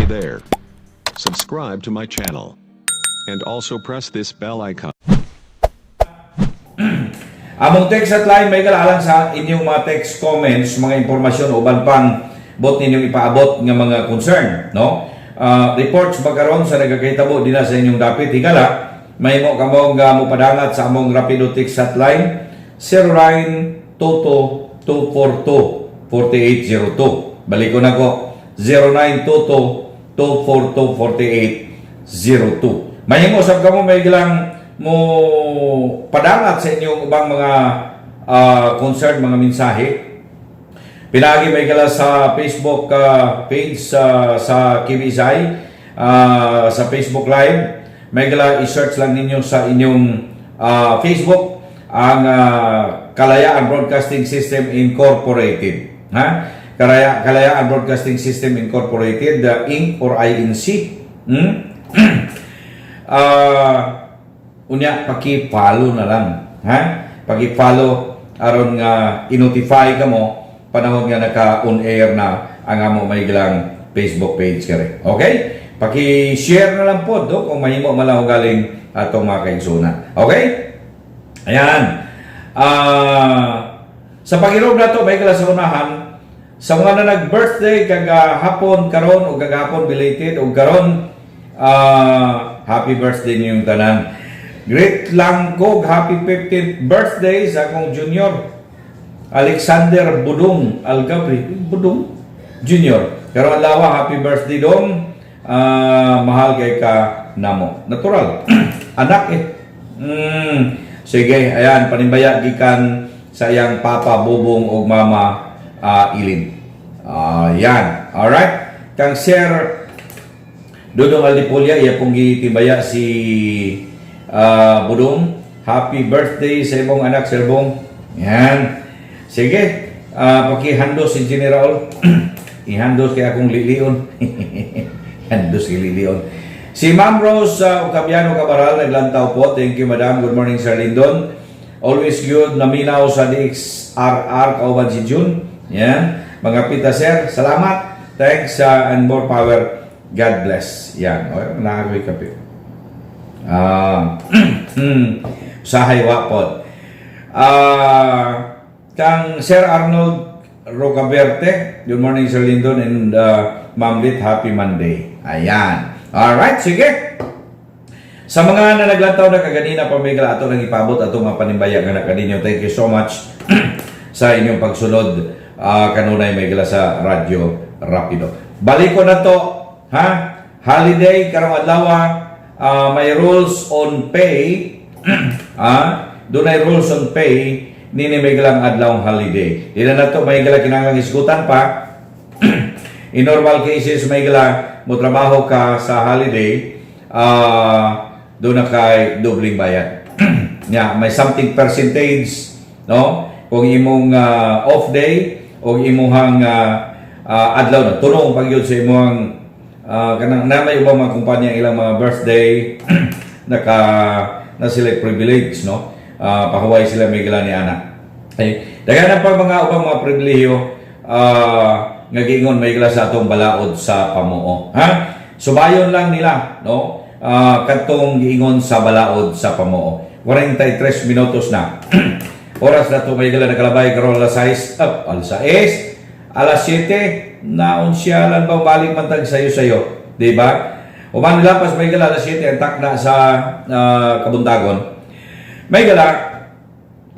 Hey there. Subscribe to my channel. And also press this bell icon. Among text hotline may alang sa inyong mga text comments, mga impormasyon uban pang bot ninyong ipaabot nga mga concern, no? Reports ba karon sa nagakahitabo dinha sa inyong dapit higala, mahimo kamo nga mopadangat sa among Rapido Text Hotline 0922 242 4802. Balikon nako, 0922 242 4802. Mahimo sab kamo may gilang mo padangat sa inyong ubang mga concern, mga mensahe. Pinagi may gala sa Facebook page sa KBSI, sa Facebook Live. May gala i-search lang ninyo sa inyong Facebook ang Kalayaan Broadcasting System Incorporated. Ha? Kalayaan Broadcasting System Incorporated, Inc. or INC. Unya paki-follow na lang, ha? Paki-follow aron nga i-notify kamo panahon nga naka on air na ang amo may gilang Facebook page kare. Okay? Paki-share na lang po do kung mahimo man lang galing atong mga kaigsunan. Okay? Ayan. Sa pag-irog nato may gala sa unahan sa mga na nag-birthday kagahapon karon o kagahapon belated o karon, happy birthday niyong tanan. Greet lang ko happy 15th birthday sa akong junior Alexander Budong Algabri Budong Junior. Pero adlaw, happy birthday dong. Mahal kay ka namo. Natural. Anak eh. Sige, ayan, panimbaya gikan sa iyang papa Bubong ug mama Ilin. Ayan. Alright. Kang Sir Dudong Aldipulia, iya pong gitimbaya si Budong. Happy birthday sa imong anak, Sir Bong. Yan. Sige, pakihandos si General. Ihandos kay akong lilion. Handos kay lilion. Si Ma'am Rose Ocabiano Cabaral, naglantaw po. Thank you, Madam. Good morning, Sir Lindon. Always good. Naminaw sa DXRR, kauban si June. Yan. Mga pita, sir. Salamat. Thanks and more power. God bless. Yan. O, nakakoy kape. Usahay wa pod. Kang Sir Arnold Rocaberte, good morning, Sir Lindon and Ma'am Lit, happy Monday. Ayan. Alright, sige. Sa mga na naglantaw na kaganina pa may ato nang ipabot ato mga panimbaya nga kaninyo. Thank you so much sa inyong pagsunod kanunay may gala sa Radyo Rapido. Balik ko na to, ha? Holiday karong adlaw, may rules on pay. Dunay rules on pay nini may galang adlaw holiday. Di na nato may gala kinahanglang isgutan pa. In normal cases, may gala mo trabaho ka sa holiday, doon na kay dobling bayad. Nya, may something percentage, no? Kung imong off day o imong adlaw na tunong pag sa imong kanang na may ubang mga kumpanya ilang mga birthday naka na sila privilege, no? Pahuway sila may gala ni ana. Ay, daghan pa mga ubang mga pribilehiyo nga giingon may gala sa atong balaod sa pamuo. Ha? Subayon lang nila, no? Kadtong giingon sa balaod sa pamuo. 43 minutos na. Oras na to may gala nakalabay karon alas 6, up, alas 6, alas 7, naunsyalan ba balik man tag sayo-sayo, di ba? Uman nilapas may gala alas 7 ang takna sa kabuntagon. May gala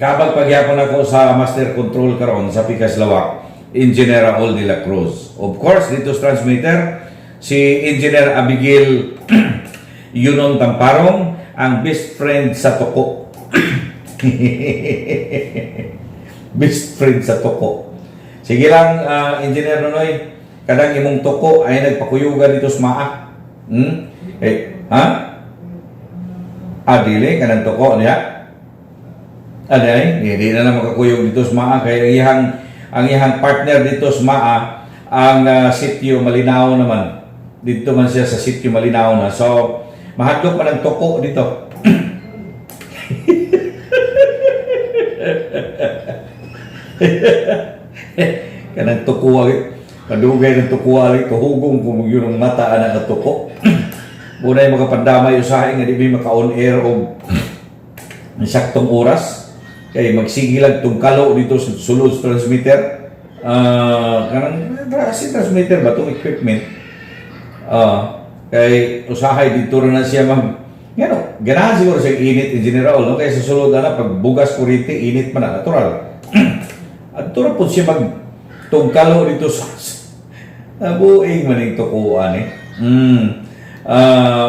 kabag pagyapon ako sa master control karon sa Pikas Lawak, Engineer Raul de la Cruz. Of course, dito sa transmitter, si Engineer Abigail Yunon Tamparong, ang best friend sa toko. Best friend sa toko. Sige lang, Engineer Nonoy, kadang imong toko ay nagpakuyugan dito sa maa. Eh, ha? Ah, dili, kanang toko niya. Ano ay? Hindi na naman makakuyog dito sa maa. Kaya ang iyang partner dito sa maa, ang sitio Malinao naman. Dito man siya sa sitio Malinao na. So, mahadlok man ang toko dito. Kanang toko. Madugay ng tukuha lang, tuhugong kung yun ang mata ana nga tuko. Bunay makapandamay usahay nga di mi maka-on air og saktong oras. Kay magsige lang tungkalo dito sa sulod sa transmitter. Kanang si transmitter ba tong equipment? Kay usahay dito na siya mag ngano, ganahan siguro sa init in general, no? Kay sa sulod ana pag bugas kuryente, init man na natural. Adto ra pud siya mag tungkalo dito sa nabuing man ning tukuan eh.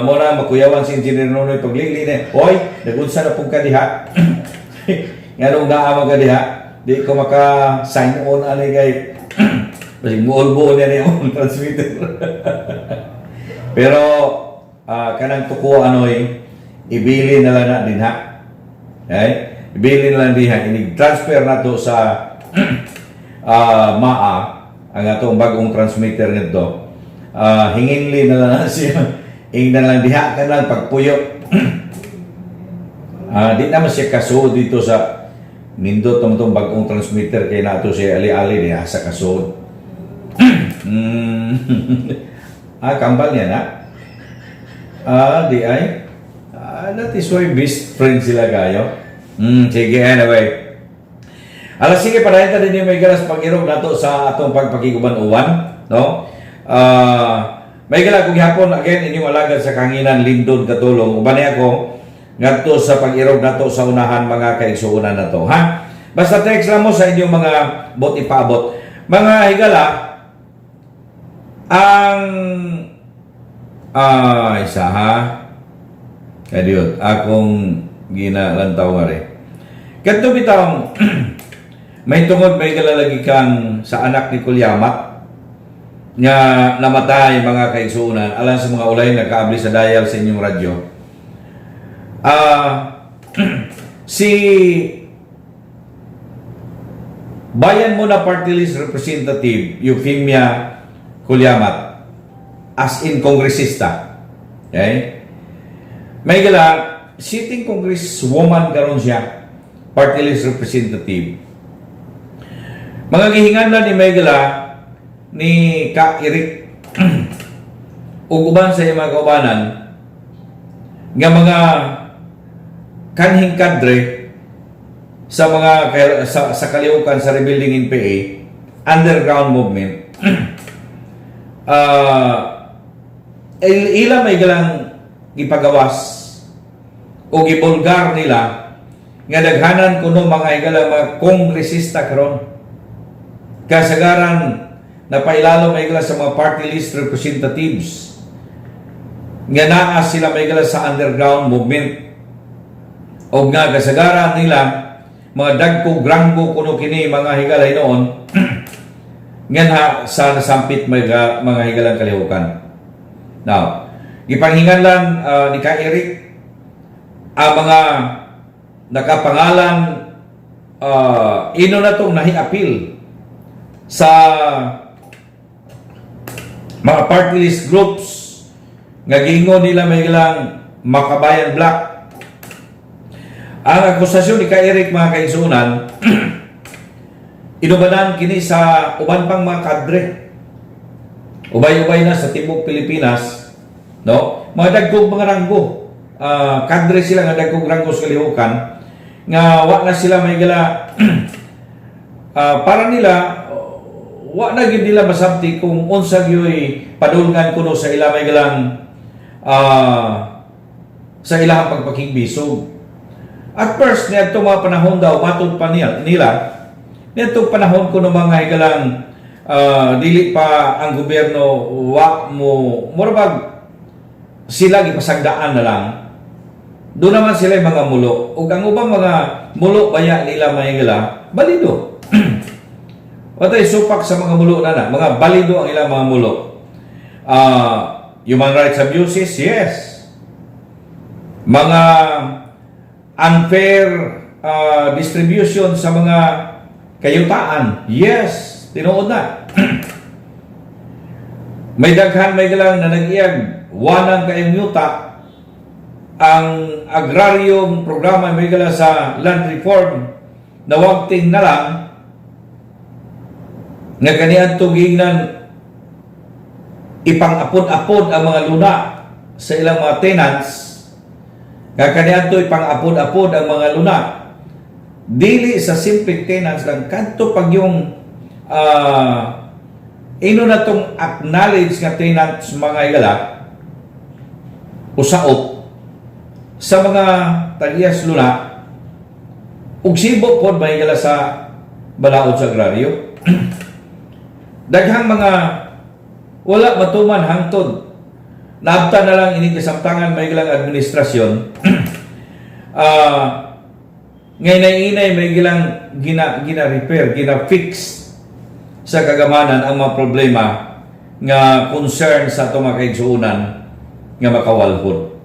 Mo na makuyawan si Engineer Nonoy paglili na. "Oy, nagunsa na pud ka diha? Nganong naa man ka diha? Di ko maka sign on ani kay basig muulbo niya ni ang transmitter." Pero kanang tuko anoy ibili na lang na din ha. Okay? Ibili na lang diha, inig-transfer na to sa MAA ang atong bagong transmitter nito. Hinginli na lang na siya. Ingnan lang diha ka lang pagpuyo. Di naman siya kasuod dito sa nindot naman itong bagong transmitter kay nato siya ali-ali diha sa kasuod. Kambal niya na. Di ay. That is why best friend sila kayo. Sige, anyway. Alas sige, padayon ta din yung may galas pag-irog nato sa atong pagpakiguban-uwan, no? May gala kung gihapon again inyong alagad sa kahanginan, Lindon Katulong. Uban niya ako ngadto sa pag-irog nato sa unahan, mga kaigsuonan nato, ha? Basta text lang mo sa inyong mga bot ipaabot. Mga higala, ang isa ha. Kadiyot, akong ginalantaw nga rin. Kadto bitawng may tungod may galalagi kang sa anak ni Cullamat nga namatay, mga kaigsuonan, alang sa mga ulay nagkaabli sa dial sa inyong radyo. Si Bayan Muna Party List Representative Eufemia Cullamat as in kongresista. Okay? May gala, sitting congresswoman karon siya, party list representative. Mga gihingan ni Maygala ni Ka Eric ug uban sa iyang mga kaubanan nga mga kanhing kadre sa mga sa kalihukan sa Rebuilding NPA underground movement, ila may galang gipagawas o gibulgar nila nga daghanan kuno, mga higala, mga kongresista karon kasagaran napailalo may gala sa mga party list representatives nga naa sila may gala sa underground movement o nga kasagaran nila mga dagkong ranggo kuno kini, mga higala noon nga na sa nasampit mga higalang kalihukan. Now, gipanghingan lang ni Ka Eric ang mga nakapangalan, ino na tong nahi-appeal sa mga party list groups nga giingon nila may ilang Makabayan Bloc. Ang akusasyon ni Ka Eric, mga kaigsuonan, inubanan kini sa uban pang mga kadre. Ubay-ubay na sa tibuok Pilipinas, no? Mga dagkong mga ranggo. Kadre sila nga dagkong ranggo sa kalihukan nga wa na sila may gala para nila wa na gyud nila masabti kung unsa gyoy padulngan kuno sa ila may galang sa ilang pagpakigbisog. At first, niadto mga panahon daw, matod pa nila, niadtong panahon kuno, mga higalang, dili pa ang gobyerno wa mo, mura bag sila gipasagdaan na lang. Doon naman sila yung mga mulo. Ug ang ubang mga mulo baya nila, mga higala, balido. Watay supak sa mga mulo na na. Mga balido ang ilang mga mulo. Human rights abuses, yes. Mga unfair distribution sa mga kayutaan, yes. Tinuod na. May daghan may galang na nag-iyag wanang kayong yuta, ang agraryong programa may gala sa land reform nawagting na lang nga kaniadto giingnan Ipang-apod-apod ang mga luna sa ilang mga tenants nga kaniadto ipang-apod-apod ang mga luna, dili sa simple tenants lang, kadto pag yung ino na tong acknowledge nga tenants, mga higala, usaop sa mga tag-iyas luna ug sibo pod, mga higala, sa balaod sa agraryo. Daghang mga wala matuman hangtod naabta na lang ini kasamtangan may gilang administrasyon ngay inay may gilang gina gina repair, gina fix sa kagamanan ang mga problema nga concern sa atong mga kaigsuonan nga makawalhod,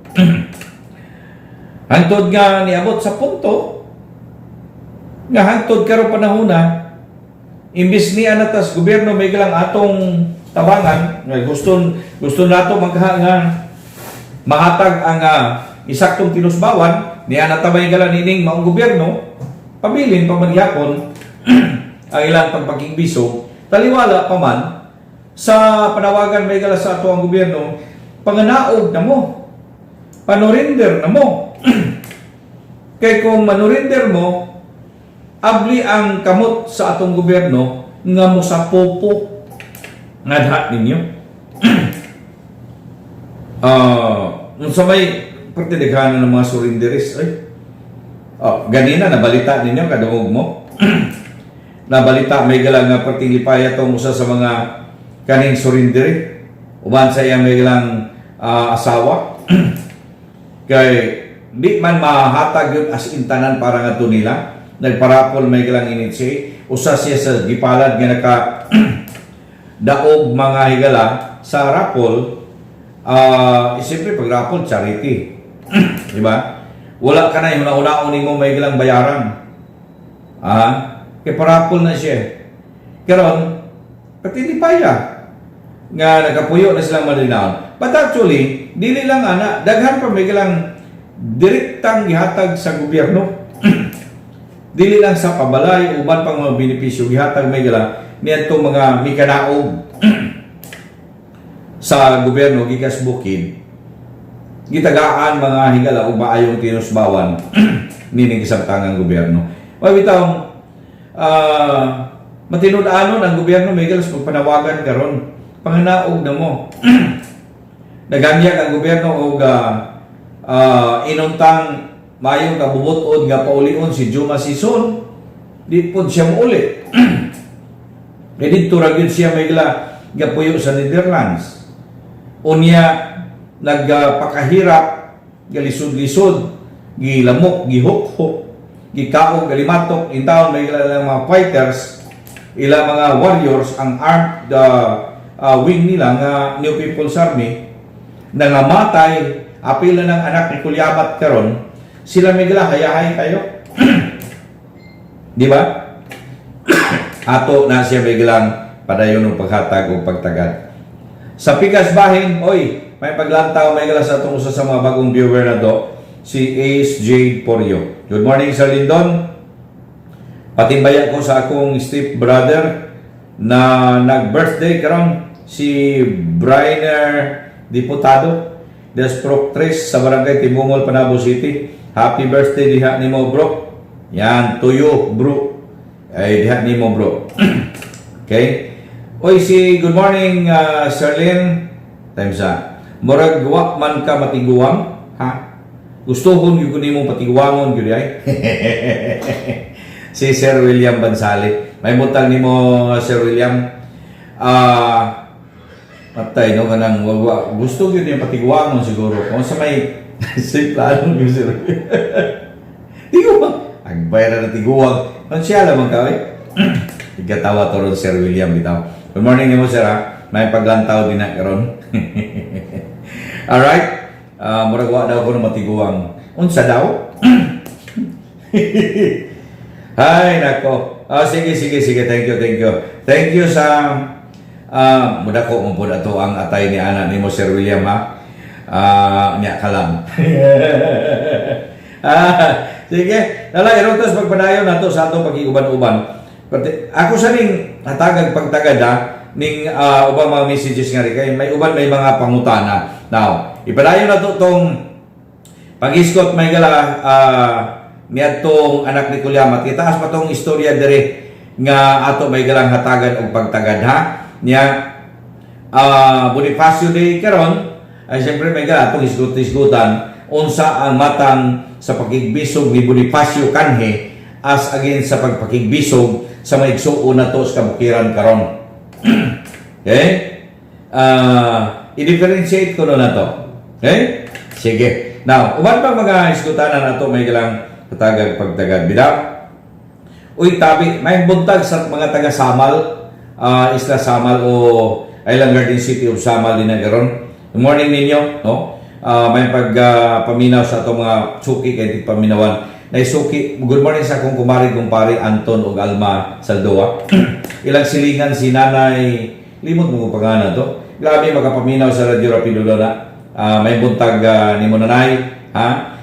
hangtod nga niabot sa punto nga hangtod karon panahona, imbis niya natas gobyerno may gilang atong tabangan nga gusto gusto nato magha nga mahatag ang isaktong tinusbawan niya natabay gala nining maong gobyerno, pabilin pa man gyapon ang ilang pagpakigbisog, taliwala pa man sa panawagan may gala sa ato ang gobyerno, panganaog na mo, panurinder na mo, kay kung manurinder mo, abli ang kamot sa atong gobyerno nga mosapopo ngadha ninyo. Unsa may pertideghanan ng mga surrenderies ay? Oh, ganina nabalita ninyo, kadungog mo. Nabalita may galang nga perting lipaya tong usa sa mga kaning surrender uban sa iyang may galang asawa, kay di man mahatag yun as in tanan para ngadto nila. Nagparapol may galang initsi, usa siya sa gipalad nga naka daog, mga higala, sa raffle. Siyempre pag raffle, charity, di ba? Wala ka na yung una-unaon nimo may galang bayaran kay parapol na siya. Karon pati lipaya nga nakapuyo na silang malinaon. But actually, dili lang ana, daghan pa may galang direktang gihatag sa gobyerno, dili lang sa pabalay, uban pang mga benepisyo gihatag may gala niadtong mga mikanaog sa gobyerno gikas bukid, gitagaan, mga higala, og maayong tinusbawan nining kasamtangang gobyerno. Wa bitaw matinud-anon ang gobyerno may galas pagpanawagan karon, panganaog na mo. Naganyag ang gobyerno og inuntang mayong kabubut-od nga paulion si Juma Sison, di pod siya muuli. Kay didto ra gyud siya may gila gapuyo sa Netherlands. Unya nagpakahirap, galisod-lisod, gilamok, gihukhok, gikaog, galimatok intawon may gila lang mga fighters, ilang mga warriors, ang armed wing nila nga New People's Army, nangamatay apila ng anak ni Kulyabat. Karon sila may gila hayahay kayo, di ba? Ato na siya may gilang padayon ng paghatag o pagtagad sa pikas bahin. Oy, may paglantaw may gala sa atong usa sa mga bagong viewer na do, si Ace Jade Porio. "Good morning, Sir Lindon. Patimbaya ko sa akong step brother na nag-birthday karon, si Briner Diputado Desprok Tres sa Barangay Tibungol, Panabo City. Happy birthday diha nimo, bro." Yan, tuyo, bro. Ay diha nimo, bro. Okay? Oy, si good morning, Sir Lin. Time sa. Murag wa man ka matiguang, ha? Gusto ko gyud nimo patiguangon gyud ay. Si Sir William Bansali. May butang nimo, Sir William. Patay no kanang wagwa gusto gyud niya patiguangon siguro kung sa may simplano gyud, sir. Tiguang. Ang bayra na tiguang. Ang siya lamang ka eh. Igatawa to ron, Sir William, bitaw. Good morning nimo, sir, ha. May paglantaw din na karon. Alright. Murag wa daw ko na matiguang. Unsa daw? Ay, nako. Ah, sige, sige, sige. Thank you, thank you. Thank you sa muda ko mo pud ato ang atay ni ana nimo, Sir William, ha. Nya ka lang. Sige. Nala iron tas pagpadayon nato sa atong pag-iuban-uban. Pati, ako sa ning hatagag pagtagad ha, ning ubang mga messages nga rin kay may uban, may mga pangutana. Now, ipadayon na to tong pag-iskot, may gala, niadtong anak ni Kulyamat. Itaas pa tong istorya dire nga ato, may galang, hatagan og pagtagad, ha. Niya Bonifacio Day karon ay siyempre, may gala, atong isgot-isgutan unsa ang matang sa pakigbisog ni Bonifacio kanhi as against sa pagpakigbisog sa mga igsuon nato sa kabukiran karon. Okay? I-differentiate ko na to. Okay? Sige. Now, uban pang mga isgutanan nato, may galang, katagag pagtagad. Bidaw. Uy, tabi, may buntag sa mga taga Samal, Isla Samal o Island Garden City of Samal din na karon. Good morning ninyo, no? May pag paminaw sa atong mga suki kay paminawan. Nay suki, good morning sa akong kumari, kumpare Anton ug Alma Saldoa. Ilang silingan si Nanay, limot mo kung pangalan to. Grabe makapaminaw sa Radyo Rapido na. May buntag nimo, nanay, ha?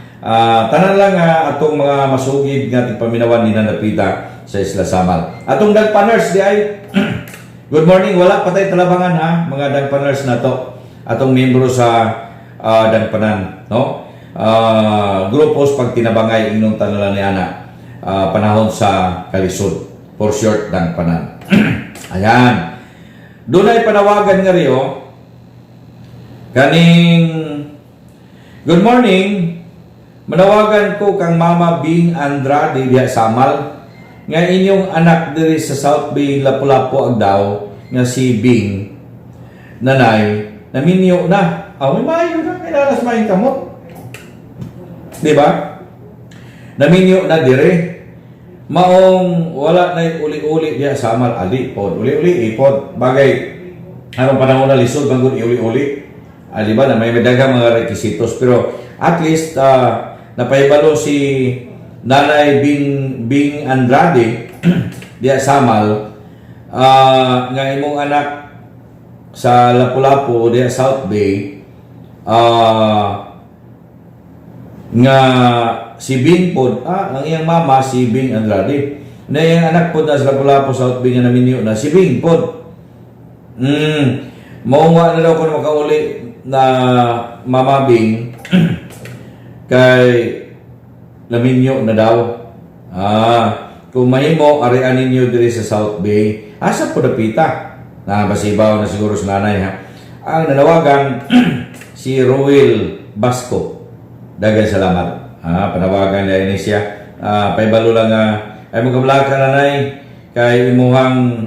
Tanan lang atong mga masugid nga tigpaminawan ni Nanapita sa Isla Samal. Atong dagpaners di ay good morning, wala pa tay talabangan, ha, mga dagpaners na to. Atong membro sa dagpanan, no? Grupos pagtinabangay ingnong tanulan ni ana panahon sa kalisod. For short, dagpanan. Ayan. Dunay panawagan nga riyo kaning, "Good morning. Manawagan ko kang Mama Bing Andrade diha Samal nga inyong anak diri sa South Bay, Lapu-Lapu, Agdao nga si Bing nanay naminyo na." Ah, may maayo na kailangan may kamot. Di ba? Naminyo na dire. Maong wala na uli-uli diha Samal ali pod. Uli-uli ipod. Bagay anong panahon na lisod bangod iuli-uli. Ah, di ba na may daghang mga requisitos, pero at least napahibalo si Nanay Bing Bing Andrade diha Samal nga imong anak sa Lapu-Lapu diha South Bay nga si Bing pod, ang iyang mama si Bing Andrade na iyang anak pod na sa Lapu-Lapu, South Bay nga naminyo na si Bing pod. Mao nga na daw ko makauli na Mama Bing kay naminyo na daw. Kung mahimo, arian ninyo diri sa South Bay. Asa po dapita? Na basibaw na siguro sa nanay, ha. Ang nanawagan si Ruel Basco. Daghang salamat. Panawagan niya ini siya. Paibalo lang nga ay mo ka nanay kay imuhang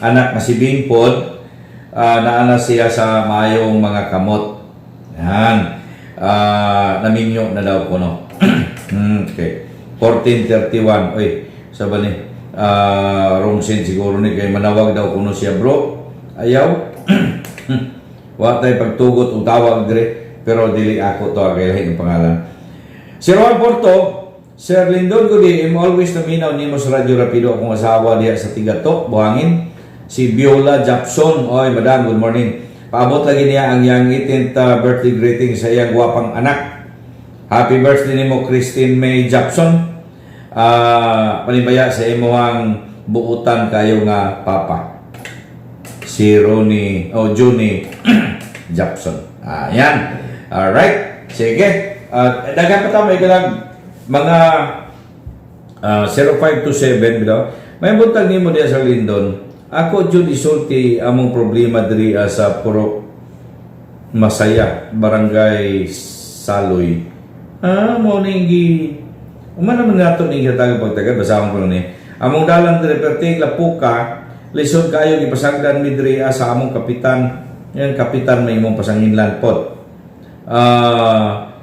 anak na si Bing pod naa na siya sa maayong mga kamot. Yan. Naminyo na daw kuno. Okay. 1431. Uy, sa ba ni? Wrong send siguro ni kay manawag daw kuno siya, bro. Ayaw. Wa tay pagtugot og tawag dire, pero dili ako to kay lahi ang pangalan. Si Juan Porto, "Sir Lindon, good day. I'm always naminaw nimo sa Radyo Rapido. Akong asawa diha sa Tigato, Buhangin. Si Viola Japson. Oy, madam, good morning. Paabot lagi niya ang iyang 18th birthday greeting sa iyang gwapang anak. Happy birthday nimo, Christine May Japson. Panibaya sa imuhang buutan kayo nga papa. Si Ronnie, oh, Junie Japson." Ayan. Alright. Sige. Daghan pa ta, may galang, mga 0527 bitaw. "May buntag nimo diya sa Lindon. Ako jud isulti among problema diri sa Purok Masaya, Barangay Saloy." Mo ning gi Uma naman nato ning gitagag pagtagad, basahon ko lang ni. "Among dalan diri perting lapuka, lisod kayo gipasagdan mi diri sa among kapitan." Yan kapitan may imong pasanginlan pod.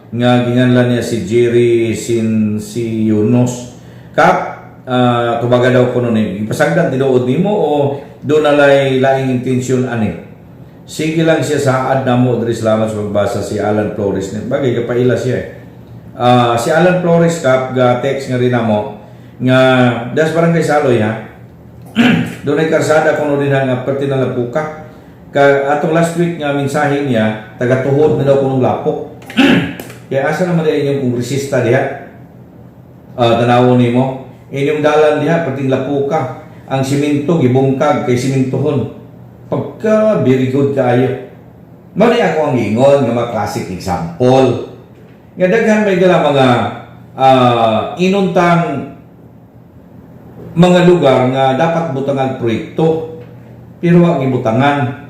Nga ginganlan niya si Jerry Sin si Yunus. Kap, tubaga daw kuno ni. Gipasagdan tinuod nimo o do na lay laing intensyon ani? Sige lang siya saad namo diri. Salamat sa pagbasa." Si Alan Flores. Bagay kapaila siya eh. Si Alan Flores, kap, ga text nga rin namo nga das Barangay Saloy, ha. Doon ay karsada kuno din nga perti na lapuka. Ka atong last week nga mensahe niya, taga-tuhod na daw kunong lapok. Kaya asa naman diha inyong kongresista diha? Tanawon nimo. Inyong dalan diha perting lapuka. Ang simento gibungkag kay simintohon. Pagka very good kaayo. Mao ni ako ang giingon nga mga classic example. Nga daghan may gala mga inuntang mga lugar nga dapat butangan proyekto pero wa gibutangan.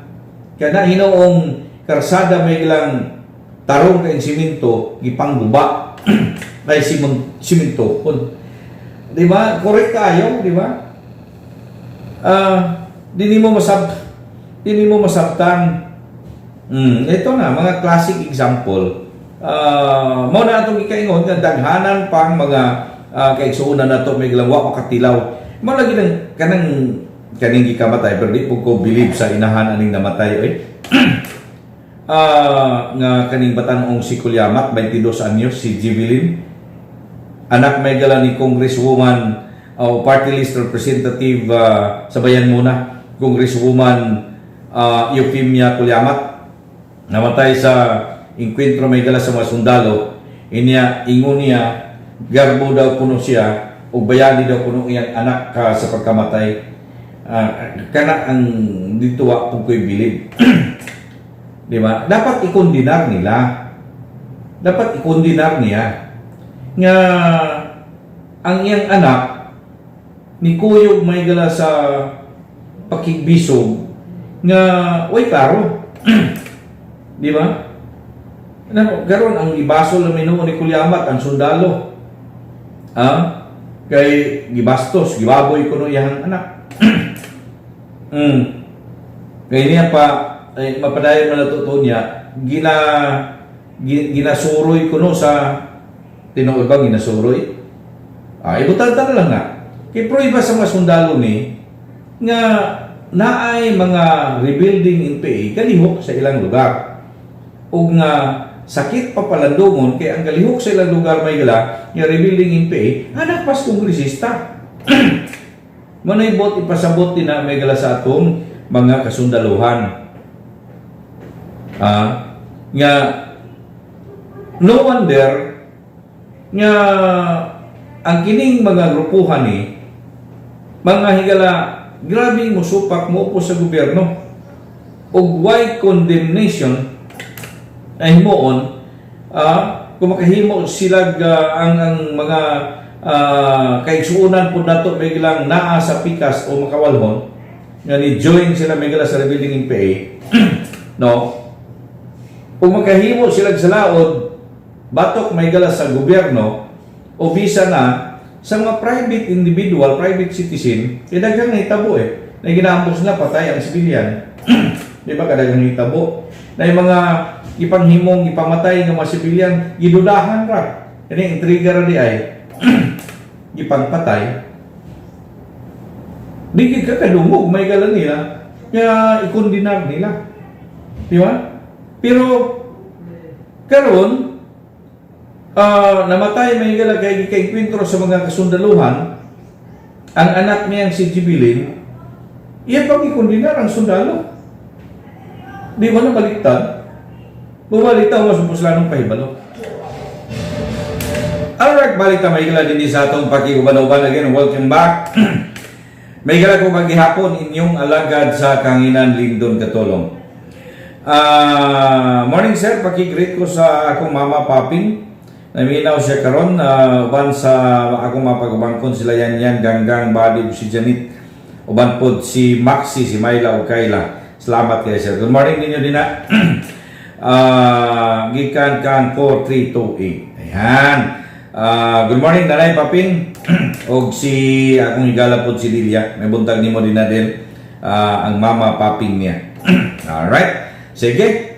Kana hinuong karsada may ilang tarong kay simento gipangguba ay simento. Di ba? Correct kayo, di ba? Di mo masabtan. Ito na mga classic example. Mao na atong gikaingon nga daghanan pang mga kaigsuonan nato may gilang wa makatilaw. Mao lagi nang kanang kaning gikamatay, pero di pud ko believe sa inahan aning namatay oy. Nga kaning batan-ong si Cullamat, 22 anyos, si Jibilin. Anak may gala ni Congresswoman o party list representative sa Bayan Muna, Congresswoman Eufemia Cullamat. Namatay sa enkwentro may gala sa mga sundalo. Inya ingon niya garbo daw kuno siya ug bayani daw kuno iyang anak ka sa pagkamatay. Kana ang dito wa pud ko'y bilib. Di ba? Dapat ikondenar nila. Dapat ikondenar niya nga ang iyang anak ni kuyog may gala sa pakigbisog nga way klaro. Di ba? Ano, garon ang gibasol na minuo ni Cullamat ang sundalo. Ah, kay gibastos, gibaboy kuno iyang anak. Kay niya pa ay mapadayon man natuto niya ginasuroy kuno sa tinuod ba ginasuroy? Ibutan ta na lang nga. Kay prueba sa mga sundalo ni nga naay mga rebuilding NPA galihok sa ilang lugar. Ug nga sakit pa palandungon kay ang galihok sa ilang lugar may gala nga rebuilding NPA anak pas kongresista. Manay bot ipasabot din na may gala sa atong mga kasundaluhan. Nga no wonder nga ang kining mga grupuhan ni mga higala grabe mo supak mo po sa gobyerno ug why condemnation ay himuon kung makahimo sila ang mga kaigsuonan po nato may gilang naa sa pikas o makawalhon nga ni join sila may gala sa rebuilding NPA, no, kung makahimo sila sa laod batok may gala sa gobyerno o bisa na sa mga private individual, private citizen, kay daghang nahitabo eh. Na ginaambos na patay ang civilian. Di ba kadaghang nahitabo? Na yung mga ipanghimong ipamatay nga mga civilian, gidudahan ra. Kani intriga ra di ay gipangpatay. Di gid ka kadungog may gala nila nga ikondenar nila. Di ba? Pero karon namatay may gala kay gikaengkwentro sa mga kasundaluhan ang anak niyang si Jibilin, iya pang ikondenar ang sundalo. Di ba na baliktad? Bumaliktad mas puslanong pahibalo. Alright, balik ta may gala din sa atong pakiguban-uban. Again, welcome back. May gala ko kagihapon inyong alagad sa kanginan, Lindon Katulong. Morning sir, paki-greet ko sa akong mama Paping. Naminaw siya karon uban sa akong mapagubangkon sila yan yan Ganggang Badi ug si Janet. Uban pod si Maxi, si Myla ug Kayla. Salamat kay sir. Good morning ninyo din na. Gikan kang 4328. Ayan. Good morning, Nanay Paping og si akong higala pod si Lilia. May buntag nimo din na din ang mama Paping niya. Alright. Sige.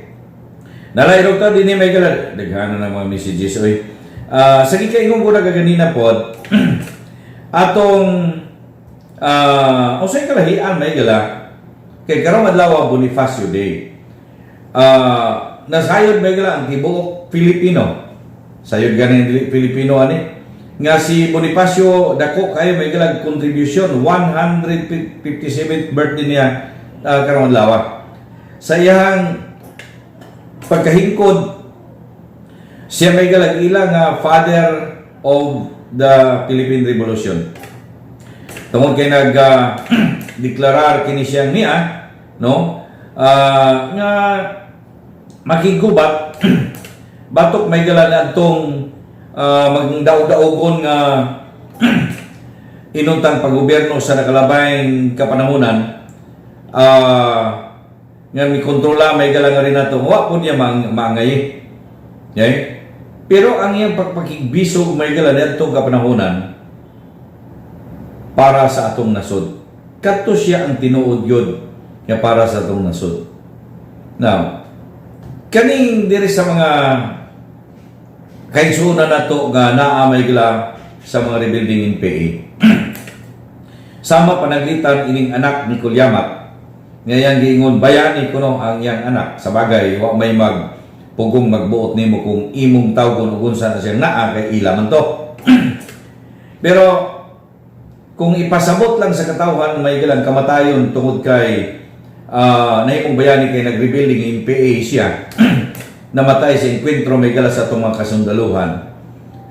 Nalay doktor din may gala daghan na ng mga messages oy. Sa gikaingon ko na kaganina pod atong unsay kalahian may gala kay karong adlaw Bonifacio Day. Nasayod may gala ang tibuok Pilipino. Sayod gani dili Pilipino ani nga si Bonifacio dako kayo may galag contribution, 157th birthday niya karong adlaw. Sa iyang pagkahingkod siya may galag ila nga father of the Philippine Revolution. Tungod kay nag deklarar kini siyang niya no? Nga makigubat batok may gala na atong magdaog-daogon nga inuntang paggobyerno sa nakalabayng kapanahonan nga mikontrola may gala nga rin nato, wa po niya maangay. Okay? Pero ang iyang pagpakigbisog may gala niadtong kapanahonan para sa atong nasod. Kadto siya ang tinuod yun nga para sa atong nasod. Now, kaning diri sa mga kaigsuonan nato nga naa may gala sa mga rebuilding NPA. Sama panaglitan ining anak ni Cullamat nga iyang giingon bayani kuno ang iyang anak. Sa bagay, wa may mag pugong magbuot nimo kung imong tawgon ug unsa na siyang naa kay ila man to. Pero kung ipasabot lang sa katawhan may galang kamatayon tungod kay nahimong bayani kay nag-rebuilding NPA siya, namatay sa enkwentro may gala sa atong mga kasundaluhan,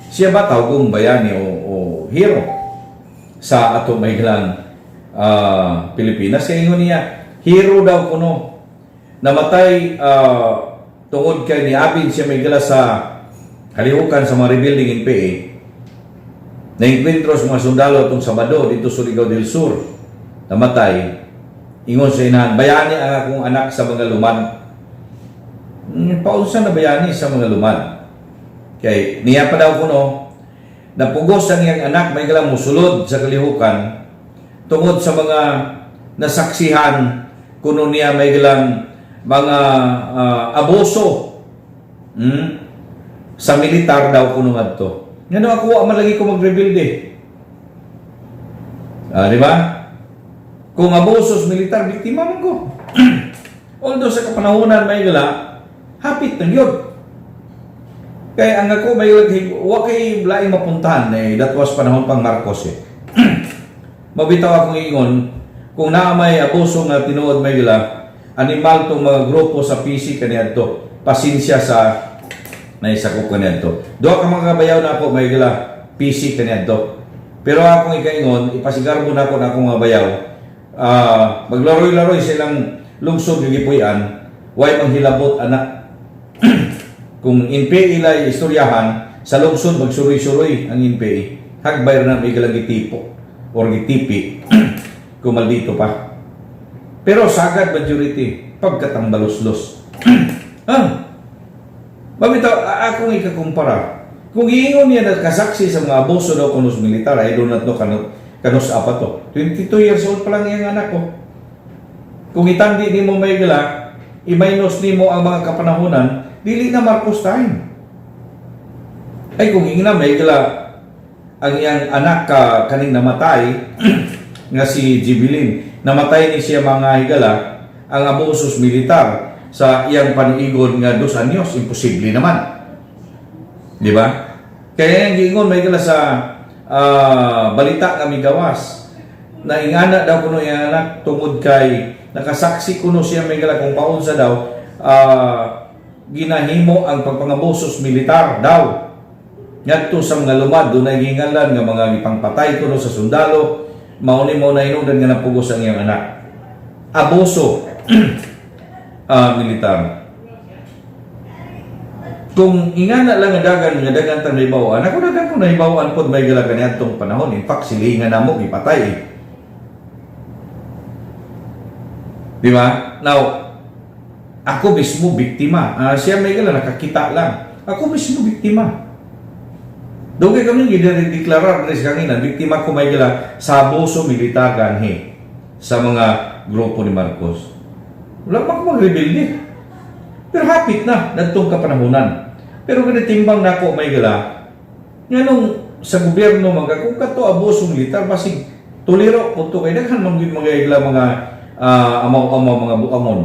siya ba tawgong bayani o hero sa atong may galang Pilipinas? Kay ingon niya hero daw kuno, namatay tungod kay niabin siya may gala sa kalihukan sa mga rebuilding NPA, na enkwentro sa mga sundalo atong Sabado dito sa Surigao del Sur, namatay. Ingon sa inahan, "Bayani ang akong anak sa mga lumad." Paunsa na bayani sa mga lumad? Kay niya pa daw kuno napugos ang iyang anak may galang musulod sa kalihukan tungod sa mga nasaksihan kuno niya may galang mga abuso sa militar daw kuno ngadto. Ngano ako wa man lagi ko mag-rebuild eh. Ah, di ba? Kung abuso sa militar, biktima man ko. Although sa kapanahonan may gala, hapit na yun. Kaya ang ako may wa kay laing mapuntahan eh, that was panahon pang Marcos eh. Mabitaw akong ingon, kung naa may abuso nga tinuod may gala, animal tong mga grupo sa PC kaniadto. Pasensya sa naisakop kaniadto. Duha ka mga kabayaw na ako may gala PC kaniadto. Pero akong ikaingon, ipasigarbo na ako na akong mga bayaw. Maglaroy-laroy silang lungsod nga gipuy-an, way manghilabot ana. Kung NPA ilay istoryahan, sa lungsod magsuroy-suroy ang NPA. Hagbay ra na may galang gitipo or gitipi kung maldito pa. Pero sagad majority pagkatambalos-los. Mabitaw, akong ikakumpara. Kung iingon niya na kasaksi sa mga abuso daw kunos militar, I do not know kanus apa to. 22 years old pa lang iyang anak ko. Kung itandi nimo may gala, i-minus nimo ang mga kapanahonan, dili na Marcos time. Ay kung ingna may gala ang iyang anak ka kaning namatay nga si Jibilin, namatay ni siya mga higala ang abusos militar sa iyang paniigon nga 2 anyos, imposible naman. Di ba? Kaya yung giingon may gala sa balita nga migawas na ingana daw kuno iyang anak tungod kay nakasaksi kuno siya may gala kung paunsa daw ginahimo ang pagpangabusos militar daw ngadto sa mga lumad. Dunay gingalan nga mga gipangpatay kuno sa sundalo, mao ni mao na hinungdan nga napugos ang iyang anak, abuso militar. Kung ingana lang nga dagan tang nahibaw-an, ako dagan ko nahibaw-an pod may gala kaniadtong panahon. In fact, silingan namo gipatay eh. Di ba? Now, ako mismo biktima. Siya may gala nakakita lang. Ako mismo biktima. Dugay kami gideklarar diri sa kanginan, biktima ko may gala sa abuso militar ganhi sa mga grupo ni Marcos. Wala pa ko magrebelde. Pero hapit na nadtong kapanahonan. Pero ganitimbang nako may gala nganong sa gobyerno mga kung kato abuso militar, basig tuliro punto kay daghan man gyud mga igla mga amaw-amaw, mga buangon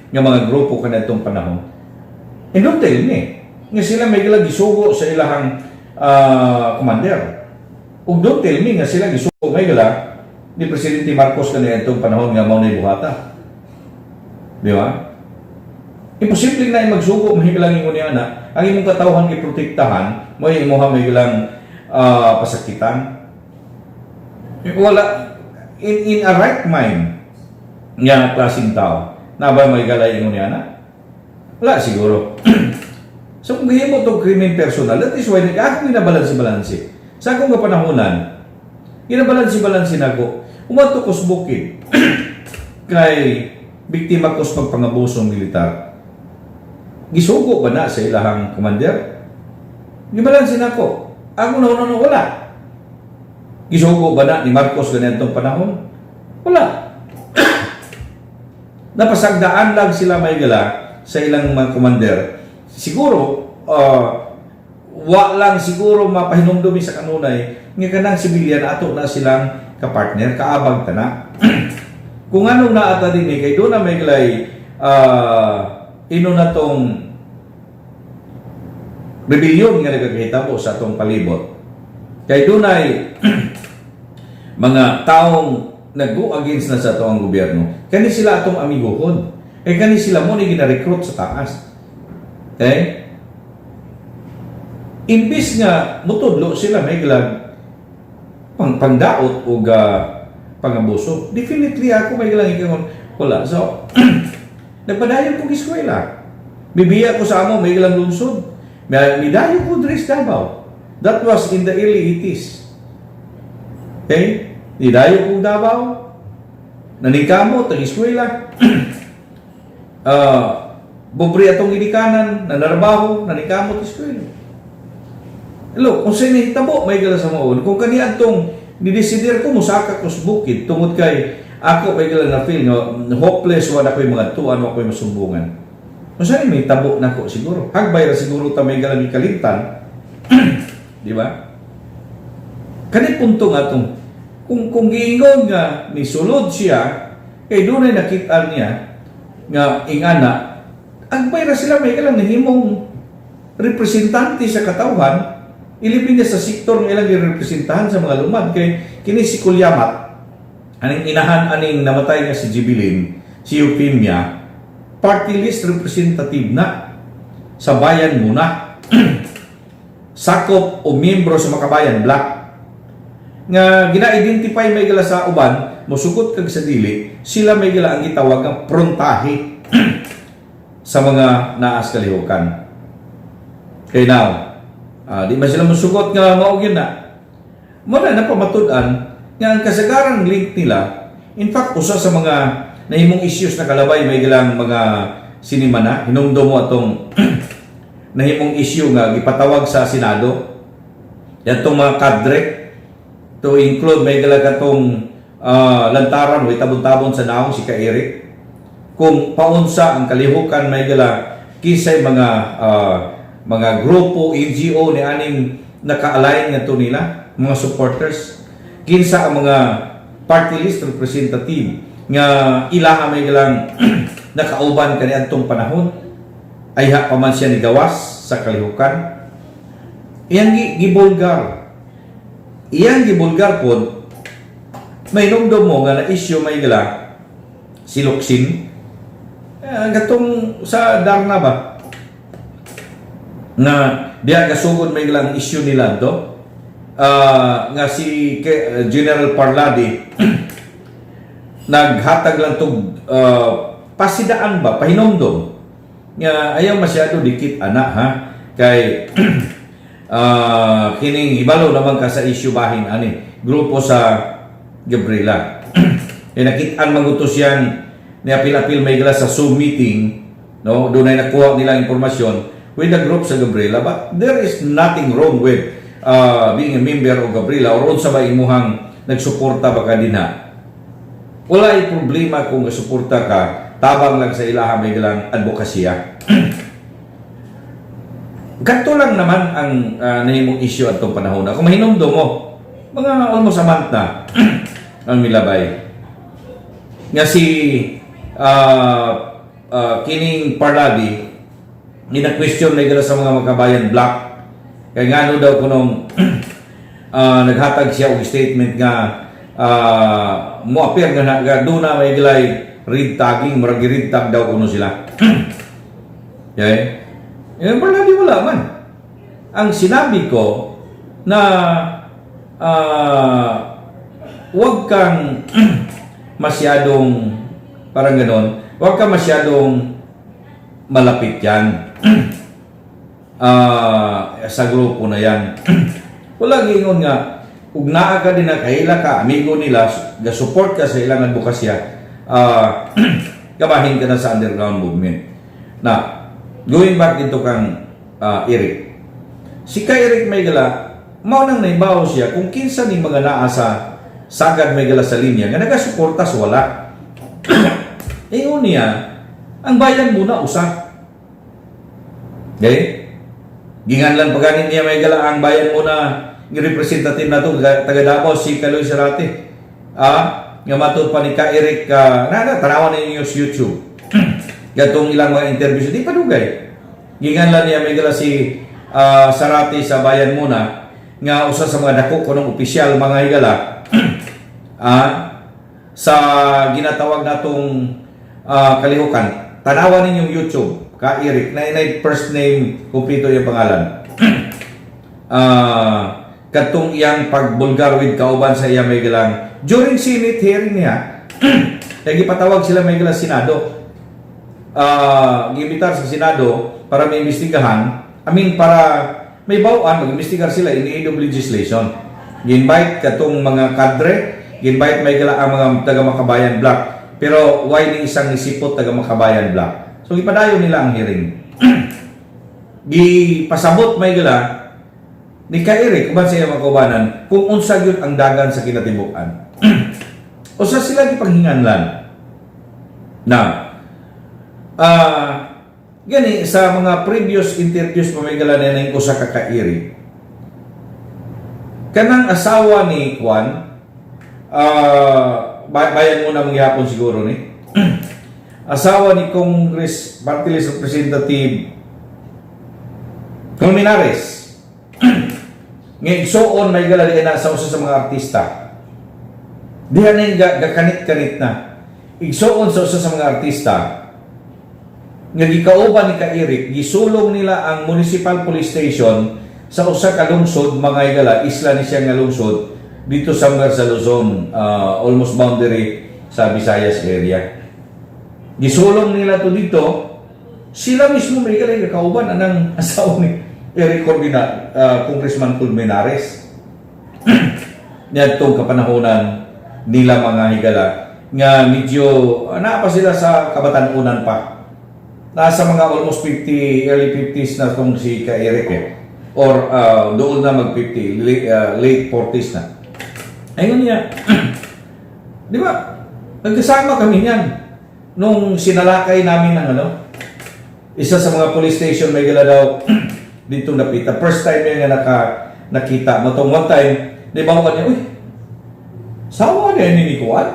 nga mga grupo kanadtong panahon. And don't tell me nga sila may gala gisugo sa ilahang commander. Ug don't tell me nga sila gisugo may gala ni Presidente Marcos kaniadtong panahon nga mao na buhata. Di ba? Imposible na magsugo mahigalang ingon niya na ang imong katawhan giprotektahan mo imuha may gilang pasakitan. Wala in a right mind. Nga klaseng tao. Na ba may galay ingon niya na? Wala siguro. So kung gihimo tong krimen personal, that is why akong ginabalansi-balansi. Sa akong kapanahonan, ginabalansi-balansi nako. Umadto ko sa bukid kay biktima ko sa pagpangabusong militar. Gisugo ba na sa ilahang commander? Gibalansi nako. Ako na na wala. Gisugo ba na ni Marcos ganitong panahon? Wala. Napasagdaan lang sila, may gala, sa ilang mga commander. Siguro, wa lang siguro mapahinumdumi sa kanunay nga kanang sibilyan ato na silang kapartner, kaabag ta na. Kung anong naata din eh, kay doon na may galay ino na tong rebellion nga nagkakahitabo sa atong palibot. Kay dunay mga taong nag-go against na sa atong gobyerno. Kani sila atong amiguhon. Eh kani sila mo ni gina-recruit sa taas. Okay? Imbis nga mutudlo sila may gilag pangdaot o pangabuso. Definitely ako may gilang ingon wala. So nagpadayon ko eskwela. Bibiya ko sa amo may gilang lungsod. Midayo ko diri sa Davao. That was in the early 80s. Okay? Nidayo ko Davao. Naningkamot ang eskwela. Pobre atong ginikanan, nanarbaho, naningkamot eskwela. Hello, kung sa nahitabo, may gala sa maon. Kung kani atong nidesidir ko, musaka ko sa bukid, tungod kay ako may gala na feel nga hopeless, wala ko'y mga tuan, wala ko'y masumbungan. Kung saan may tabo na ko siguro. Hagbay ra siguro ta may gala kalimtan. Di ba? Kani punto nga tong kung giingon nga ni sulod siya kay dunay nakit-an niya nga ingana, agbay ra sila may kalang nahimong representante sa katawhan, ilibin niya sa sektor nga ilang girepresentahan sa mga lumad, kay kini si Kulyamat aning inahan aning namatay nga si Jubilin, si Eufemia, party list representative na sa Bayan Muna, sakop o miyembro sa Makabayan Bloc nga gina-identify may gala sa uban, mosugot kag sa dili, sila may gala ang gitawag nga prontahe sa mga naas kalihukan. Kay now, di man sila mosugot nga mao gyud na. Mo na napamatud-an nga ang kasagaran link nila, in fact, usa sa mga nahimong issues na kalabay may gilang mga sinimana, hinumdum mo atong nahimong issue nga gipatawag sa Senado yatong mga kadre to include may gala katong lantaran o itabon-tabon sa naong si Ka Eric kung paunsa ang kalihukan may gala kisay mga grupo NGO ni aning naka-align ngadto nila mga supporters, kinsa ang mga party list representative nga ilaha may galang nakauban kaniadtong panahon ayha pa man siya ni gawas sa kalihukan. Iyang gibulgar pod. May numdum mo nga na issue may gala si Locsin, eh, gatong sa Darna ba nga diya gasugod may galang issue nila do nga si General Parlade naghatag lang tog pasidaan ba, pahinomdom nga ayaw masyado dikit ana ha, kay kining ibalo naman ka sa issue bahin ani grupo sa Gabriela. E nakit-an mangutos yan ni apil-apil may gala sa Zoom meeting, no, doon ay nakuha nila impormasyon with the group sa Gabriela. But there is nothing wrong with being a member of Gabriela or unsa ba imuhang nagsuporta ba ka dinha. Wala ay problema kung suporta ka, tabang lang sa ilaha may galang advokasya. Ganito lang naman ang nahimong issue atong panahon na. Kung mahinumdum mo, mga almost a month na ang milabay. Nga si kining Parladi, gina-question na gala sa mga Makabayan Bloc. Kaya nga ano daw kunong naghatag siya og statement nga mo appear nga, nga doon na may gilay red tagging, murag red tag daw kuno sila. Okay? Eh, Parladi wala man. Ang sinabi ko na huwag kang masyadong Parang ganon. Huwag ka masyadong malapit yan sa grupo na yan. Wala giingon nga, ug naa ka din na kaila ka, amigo nila, ga-support ka sa ilang advokasya, gabahin ka na sa underground movement. Na, going back dito kang Eric. Si ka Eric Maygala, mao nang naibaw siya kung kinsa ni mga naa sa sagad, Maygala, sa linya nga nagasuporta sa wala. Ingon niya, ang Bayan Muna usa. Okay? Ginganlan pa ganin niya, Maygala, ang Bayan Muna ng representative na to taga Davao, si Kaloy Sarate. Nga matod pa ni ka Eric na tanawan ninyo sa YouTube. Gatong ilang mga interviews di pa dugay. Ginganlan niya, Maygala, si Sarate sa Bayan Muna nga usa sa mga dako kunong opisyal, mga higala, sa ginatawag natong kalihukan. Tanawan ninyong YouTube, ka Eric, na inay first name, kumpleto yung pangalan. Katong iyang pagbulgar with kauban sa iya may galang during Senate hearing niya. Kaya gipatawag sila, may galang, Senado. Giimbitar sa Senado para may imbestigahan, I mean, para may bawaan, mag-imbestigar sila in aid of legislation. Gi-invite katong mga kadre, gi-invite, may gala, ang mga taga Makabayan Bloc. Pero why ni isang isipot taga Makabayan Bloc? So gipadayon nila ang hearing. Gipasabot, may gala, ni ka Eric uban sa iyang mga kaubanan kung unsa gyud ang dagan sa kinatibuk-an. Usa sila gipanghinganlan na gani sa mga previous interviews pa, may gala, na yung usa ka ka-Eric kanang asawa ni Juan, Bayan Muna mangyapon siguro ni asawa ni Congress Party List Representative Colmenares nga igsuon, may gala, na sa usa sa mga artista diha na yung gakanit-kanit na igsuon sa usa sa mga artista nga gikauban ni ka Eric. Gisulong nila ang municipal police station sa usa ka lungsod, mga higala, isla ni siya nga lungsod dito somewhere sa Luzon, almost boundary sa Visayas area. Gisulong nila to dito. Sila mismo, may gala, yung kauban anang asawa ni Eric Corbina, Congressman Colmenares niadtong kapanahonan nila, mga higala, nga medyo naa pa sila sa kabatanunan pa. Nasa mga almost 50, early 50s na tong si ka Eric eh. Or doon na mag 50, late 40s na. Ayun niya, di ba? Nagkasama kami niyan nung sinalakay namin ang ano, isa sa mga police station, may gala daw dito napita. First time niya nga nakita. Matong one time, di ba ko niya, "Uy, sawa na ni Kuan,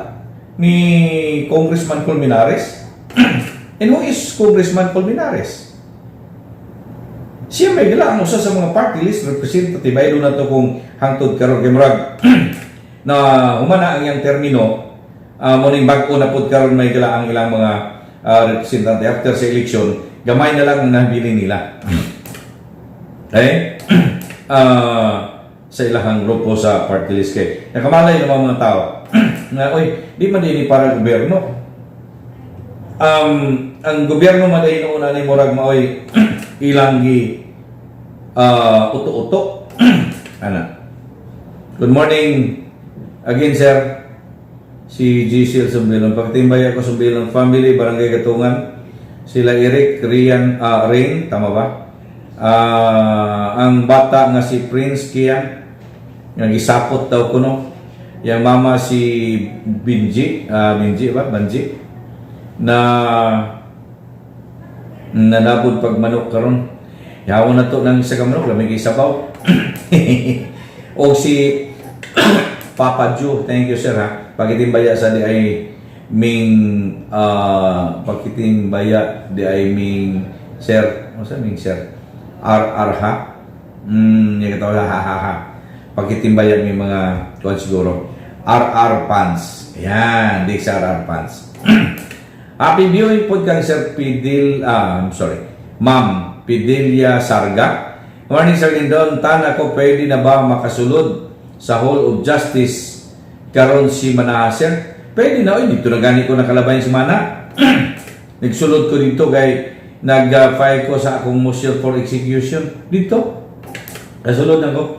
ni Congressman Colmenares." And who is Congressman Colmenares? Siya, may gala, ang usa sa mga party list representative ay na to kung hangtod karon kay murag na humana ang iyang termino, mo ning bag-o na pud karon, may gala, ang ilang mga representante after sa election, gamay na lang ang nabili nila. Okay? Sa ilahang grupo sa party list kay nakamalay ng mga tao nga, "Oy, di man din para gobyerno." Ang gobyerno man ay noon ni murag maoy ilang gi uto-uto ana. Good morning again, sir. Si Giselle Sumbilon. Pagtimbay ako, Sumbilon family, Barangay Gatungan. Sila Eric, Rian, Rain, tama ba? Ang bata nga si Prince Kian, nga gisapot daw kuno. Yang mama si Binji, Binji ba? Banji? Na nanabod pag manok karon. Yawa na to ng isa ka manok, lamig isabaw. O si Papa Ju, thank you, sir, ha. Pagitimbaya sa di ay ming pagkitimbaya di ay ming sir, ano sa ming sir? R R ha. Yung katawa ha ha ha. Pagkitimbaya may mga kuan siguro. RR Pants. Yan, di sa RR Pants. Happy viewing po kang Sir Pidil, I'm sorry, Ma'am Pidelia Sarga. Morning, Sir Lindon, tan ako pwede na ba makasulod sa Hall of Justice karon si Manahaser? Pwede na, oy, dito na gani ko nakalabay sa mana. Nagsulod ko dito kay nag-file ko sa akong motion for execution dito. Kasulod na ko.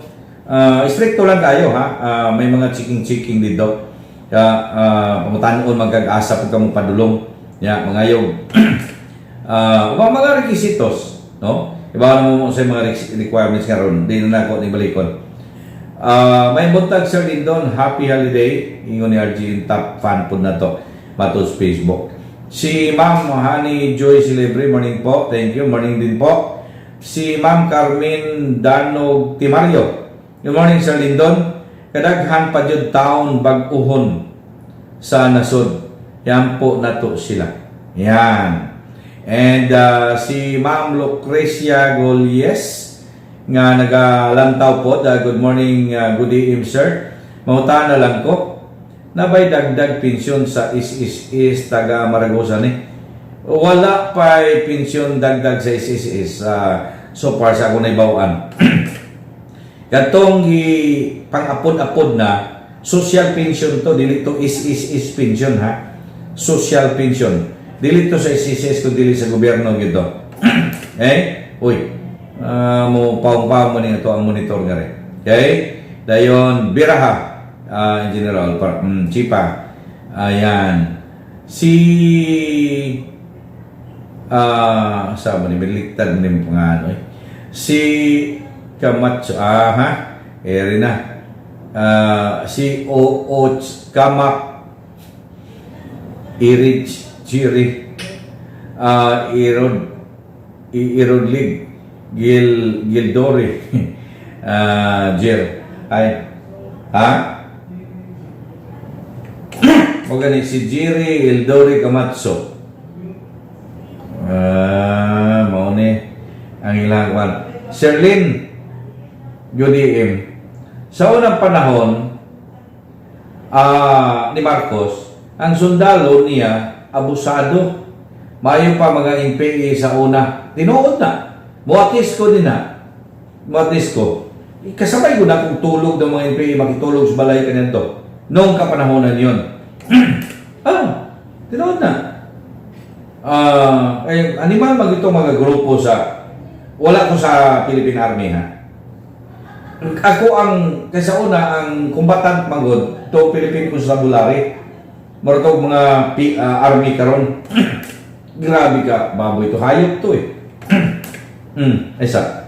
Stricto lang tayo ha. May mga checking-checking dito. Kaya pangutanon magkag-asa pag kamong padulong. Ya, mga yung mga requisitos, no? Iba mo sa mga requirements karon, di na nako ni balikon. May buntag, Sir Lindon, happy holiday. Ingon ni RG, yung top fan po na to. Matos Facebook. Si Ma'am Honey Joy Celebre, morning po. Thank you. Morning din po. Si Ma'am Carmen Danog Timario. Good morning, Sir Lindon. Kadaghan pa jud taon bag-uhon sa nasod. Yan po na to sila. Yan. And si Ma'am Lucrecia Golies nga nagalantaw po. Good morning, good evening, sir. Mangutana lang ko. Nabay dagdag pensyon sa SSS taga Maragosa ni? Wala pa'y pensyon dagdag sa SSS so far sa akong naibawan. Katong i pang-apod-apod na social pension to, dili to SSS pension ha. Social pension. Dili to sa SSS kun dili sa gobyerno gito. Eh? Uy. Mo paung-paung mo ni ito ang monitor nga rin. Okay? Dayon biraha in general par, chipa. Ayan. Si sa mo ni biliktad ni mo pangano eh. Si Camacho, ha? Eri na. Si O O Kamak Irich Chiri Irod Irodlig Gil Gildori Jer ay ha. O gani si Jiri Ildori Camacho. Mao ni ang ilang kwan. Sherlyn UDM. Sa unang panahon ni Marcos, ang sundalo niya abusado. Maayo pa mga NPA sa una. Tinuod na. Muatis ko din na. Muatis ko. Kasabay ko na kung tulog ng mga NPA, makitulog sa balay kanito. Noong kapanahonan yon. Tinuod na. Eh, animal mag itong mga grupo sa wala ko sa Philippine Army ha. Ako ang kaysa una ang combatant magod to Philippine Constabulary. Mura tog mga army karon. Grabe ka, baboy to, hayop to eh. Isa.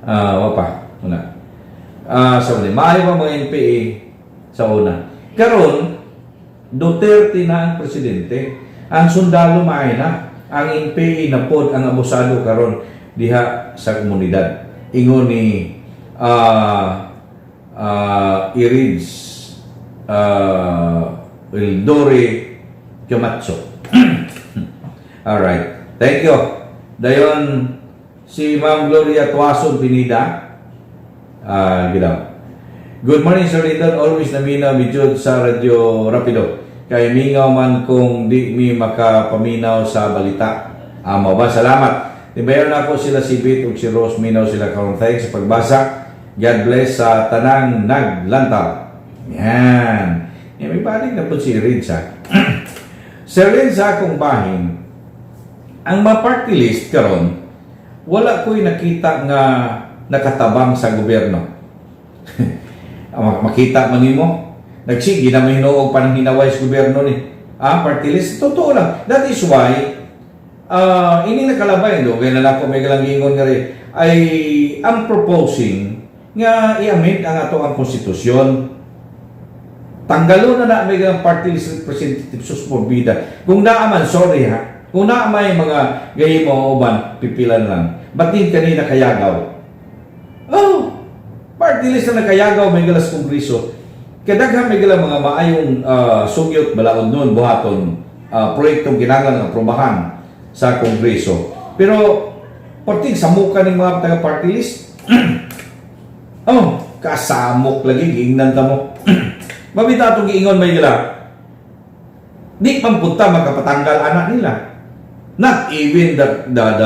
Wa pa una. Sa una, maayo pa mga NPA sa una. Karon Duterte na ang presidente. Ang sundalo maay na. Ang NPA na pod ang abusado karon diha sa komunidad. Ingon ni Irids Ildori Camacho. Alright. Thank you. Dayon si Ma'am Gloria Tuason Pinida. Gilaw. Good morning, Sir Lindon. Always naminaw mi jud sa Radyo Rapido. Kay mingaw man kung di mi makapaminaw sa balita. Amo ba? Salamat. Nibayaw na ako sila si Bit ug si Rose, minaw sila karon. Thanks sa pagbasa. God bless sa tanang naglantaw. Yan. May balik na po si Rinsa. Sir Rin, sa akong bahin, ang mga party list karon, wala ko'y nakita nga nakatabang sa gobyerno. Makita man nimo, nagsige na may hinuog pa ng hinaway sa gobyerno ni. Party list, totoo lang. That is why, ini nakalabay, do, kaya na ako may galang ingon nga rin, ay ang proposing nga i-amend ang ato ang konstitusyon. Tanggalon na na may galang party list representative, sus morbida. Kung naaman, sorry ha, kung naa may mga gayim mo uban, pipilan lang. Ba't din kanina kayagaw? Oh, party list na nakayagaw may galas kongreso. Kadaghan may galang mga maayong sugyot balaod nun buhaton proyektong kinahanglan aprobahan sa kongreso. Pero perting samuka ning mga taga party list. Oh, kasamok lagi giingnan ta mo. Mabita atong giingon may gila. Di man punta makapatanggal anak nila. Not even the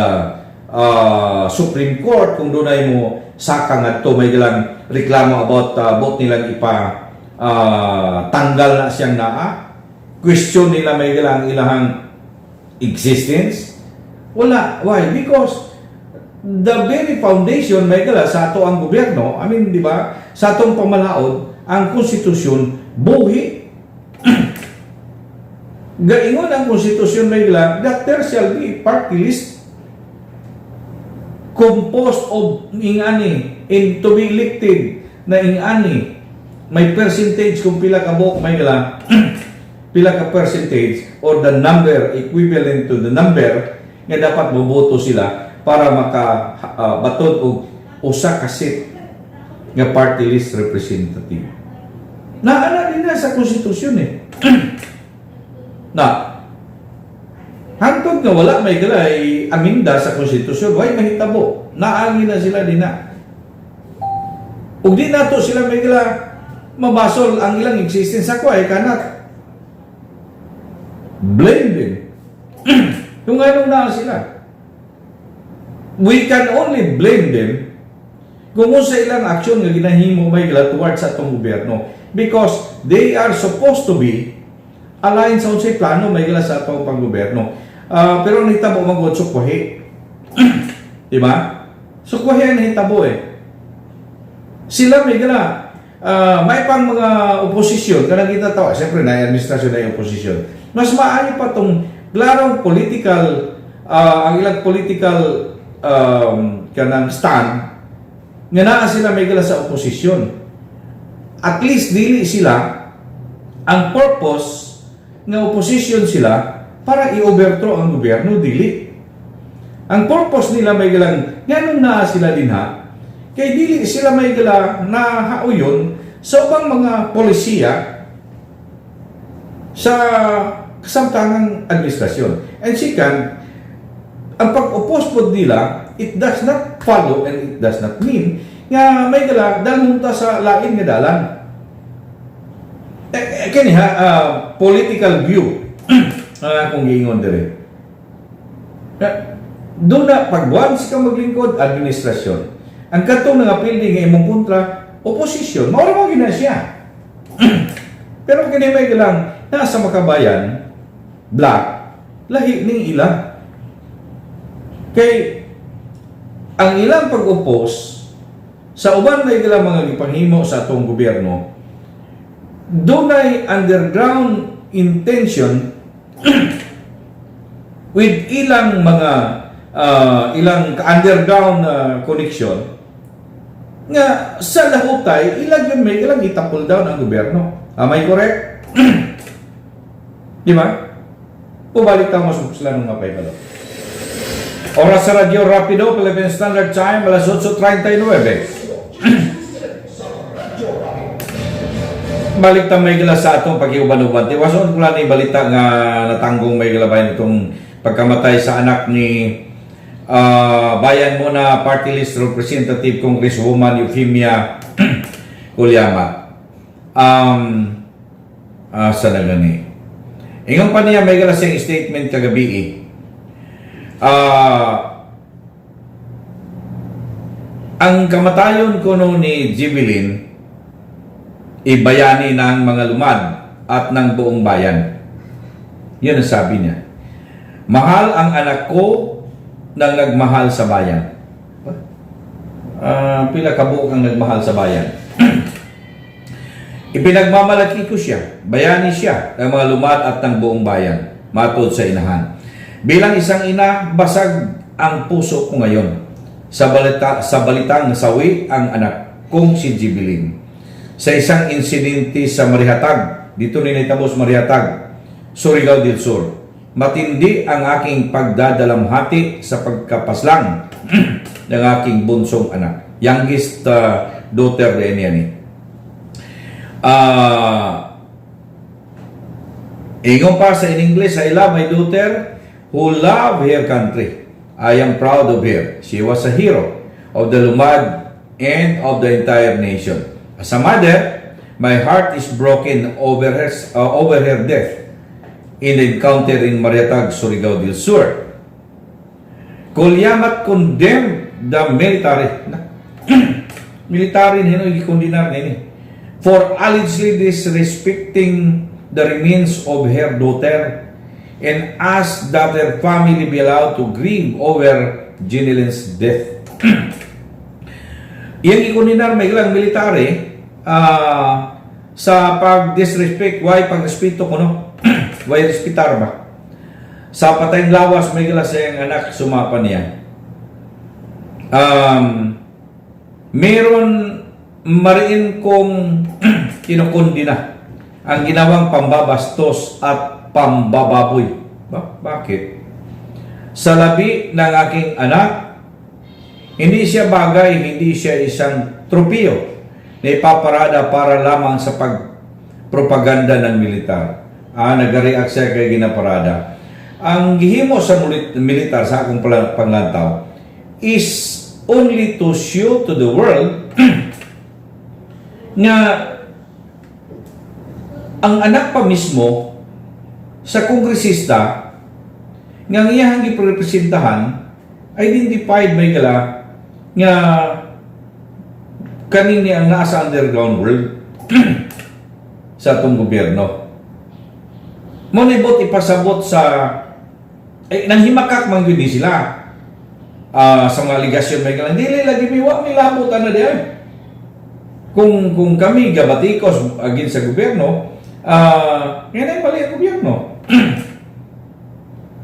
Supreme Court kung dunay mo saka ngadto may gilang reklamo about bot nilang ipa tanggal na siyang naa. Question nila may ang ilahang existence? Wala. Why? Because the very foundation may sa ato ang gobyerno, I mean, di ba? Sa atong pamalaod, ang konstitusyon buhi. Gaingon ang konstitusyon may that there shall be party list composed of ingani in to be elected na ingani may percentage kung pila ka buok may pila ka percentage or the number equivalent to the number nga dapat boboto sila para maka batod og usa ka seat nga party list representative. Naa din na sa konstitusyon eh. Na hangtod nga wala may galay aminda sa konstitusyon, way mahitabo. Naagi na sila din na. Ug di nato sila may gala mabasol ang ilang existence. Ako, I cannot blame them kung anong naa sila. We can only blame them kung sa ilang aksyon nga ginahimo may gala towards sa atong gobyerno because they are supposed to be aligned sa unsay plano may gala sa atong panggobyerno. Ah, pero ang nahitabo man gud, sukwahi. Di ba? Sukwahi ang nahitabo eh. Sila may gala may pang mga oposisyon kanang kita tawa, siyempre na administrasyon na oposisyon. Mas maayo pa tong klarong political ang ilang political kanang stand nga naa sila may gala sa oposisyon. At least dili sila ang purpose nga opposition sila para i-overthrow ang gobyerno, dili. Ang purpose nila may galang nganong naa sila dinha kay dili sila may gala na hauyon sa ubang mga polisiya sa kasamtangang administrasyon. And second, ang pag-oppose po nila, it does not follow and it does not mean nga may gala dalhon ta sa lain nga dalan. Eh, eh, kini ha, political view ang akong giingon dire. Eh, doon na, pag once ka maglingkod, administrasyon. Ang katong nga pildi nga imong kontra, opposition, mao ra mo gina siya. Pero kini may galang nasa Makabayan bloc, lahi ning ila. Kay ang ilang pag-oppose sa uban may ilang mga gipanghimo sa atong gobyerno, dunay underground intention with ilang mga ilang underground connection nga sa lahutay ilang yun may ilang itapol down ang gobyerno. Am I correct? Di ba? Pubalik ta mo sila nung nga paibalo. Oras sa Radyo Rapido, Philippine Standard Time, alas 8:39. Balik ta may gala sa atong pag-iuban-uban. Tiwason ko lang ni balita nga natanggong may galabayan itong pagkamatay sa anak ni Bayan Muna Party List Representative Congresswoman Eufemia Cullamat. Sa na gani. Ingon pa niya may gala siyang statement kagabi eh. Ang kamatayon kuno ni Jibilin ibayani ng mga lumad at ng buong bayan. Yan ang sabi niya. "Mahal ang anak ko nang nagmahal sa bayan." Pila kabuok ang nagmahal sa bayan. "Ipinagmamalaki ko siya, bayani siya ng mga lumad at ng buong bayan," matod sa inahan. "Bilang isang ina, basag ang puso ko ngayon sa balitang nasawi ang anak kong si Jibilin sa isang insidente sa Marihatag, dito ni nahitabo sa Marihatag, Surigao del Sur. Matindi ang aking pagdadalamhati sa pagkapaslang ng aking bunsong anak." Youngest daughter din yan eh. Ingon pa sa in English, "I love my daughter who love her country. I am proud of her. She was a hero of the Lumad and of the entire nation. As a mother, my heart is broken over her death in the encounter in Marihatag, Surigao del Sur." Cullamat condemned the military. Military ni gikondenar nini for allegedly disrespecting the remains of her daughter and asked that her family be allowed to grieve over Jeanelyn's death. Iyang gikondenar may ilang military sa pag-disrespect, why pagrespeto kuno? Why respetar ba? Sa patayng lawas may gila sa iyang anak, sumapa niya. Meron mariin kong kinukundina ang ginawang pambabastos at pambababoy. Bakit? Sa labi ng aking anak, hindi siya bagay, hindi siya isang tropiyo na ipaparada para lamang sa pagpropaganda ng militar. Nag-react siya kay ginaparada. Ang gihimo sa militar sa akong panglantaw is only to show to the world nga ang anak pa mismo sa kongresista nga ang iyahang giprepresentahan identified may gala nga kanini ang nasa underground world sa atong gobyerno. Mo nibot ipasabot sa ay nanghimakak man gyud ni sila sa mga aligasyon may gala, dili lagi mi, wa mi labot ana di ay. Kung kami gabatikos against sa gobyerno, ngayon ay mali ang gobyerno.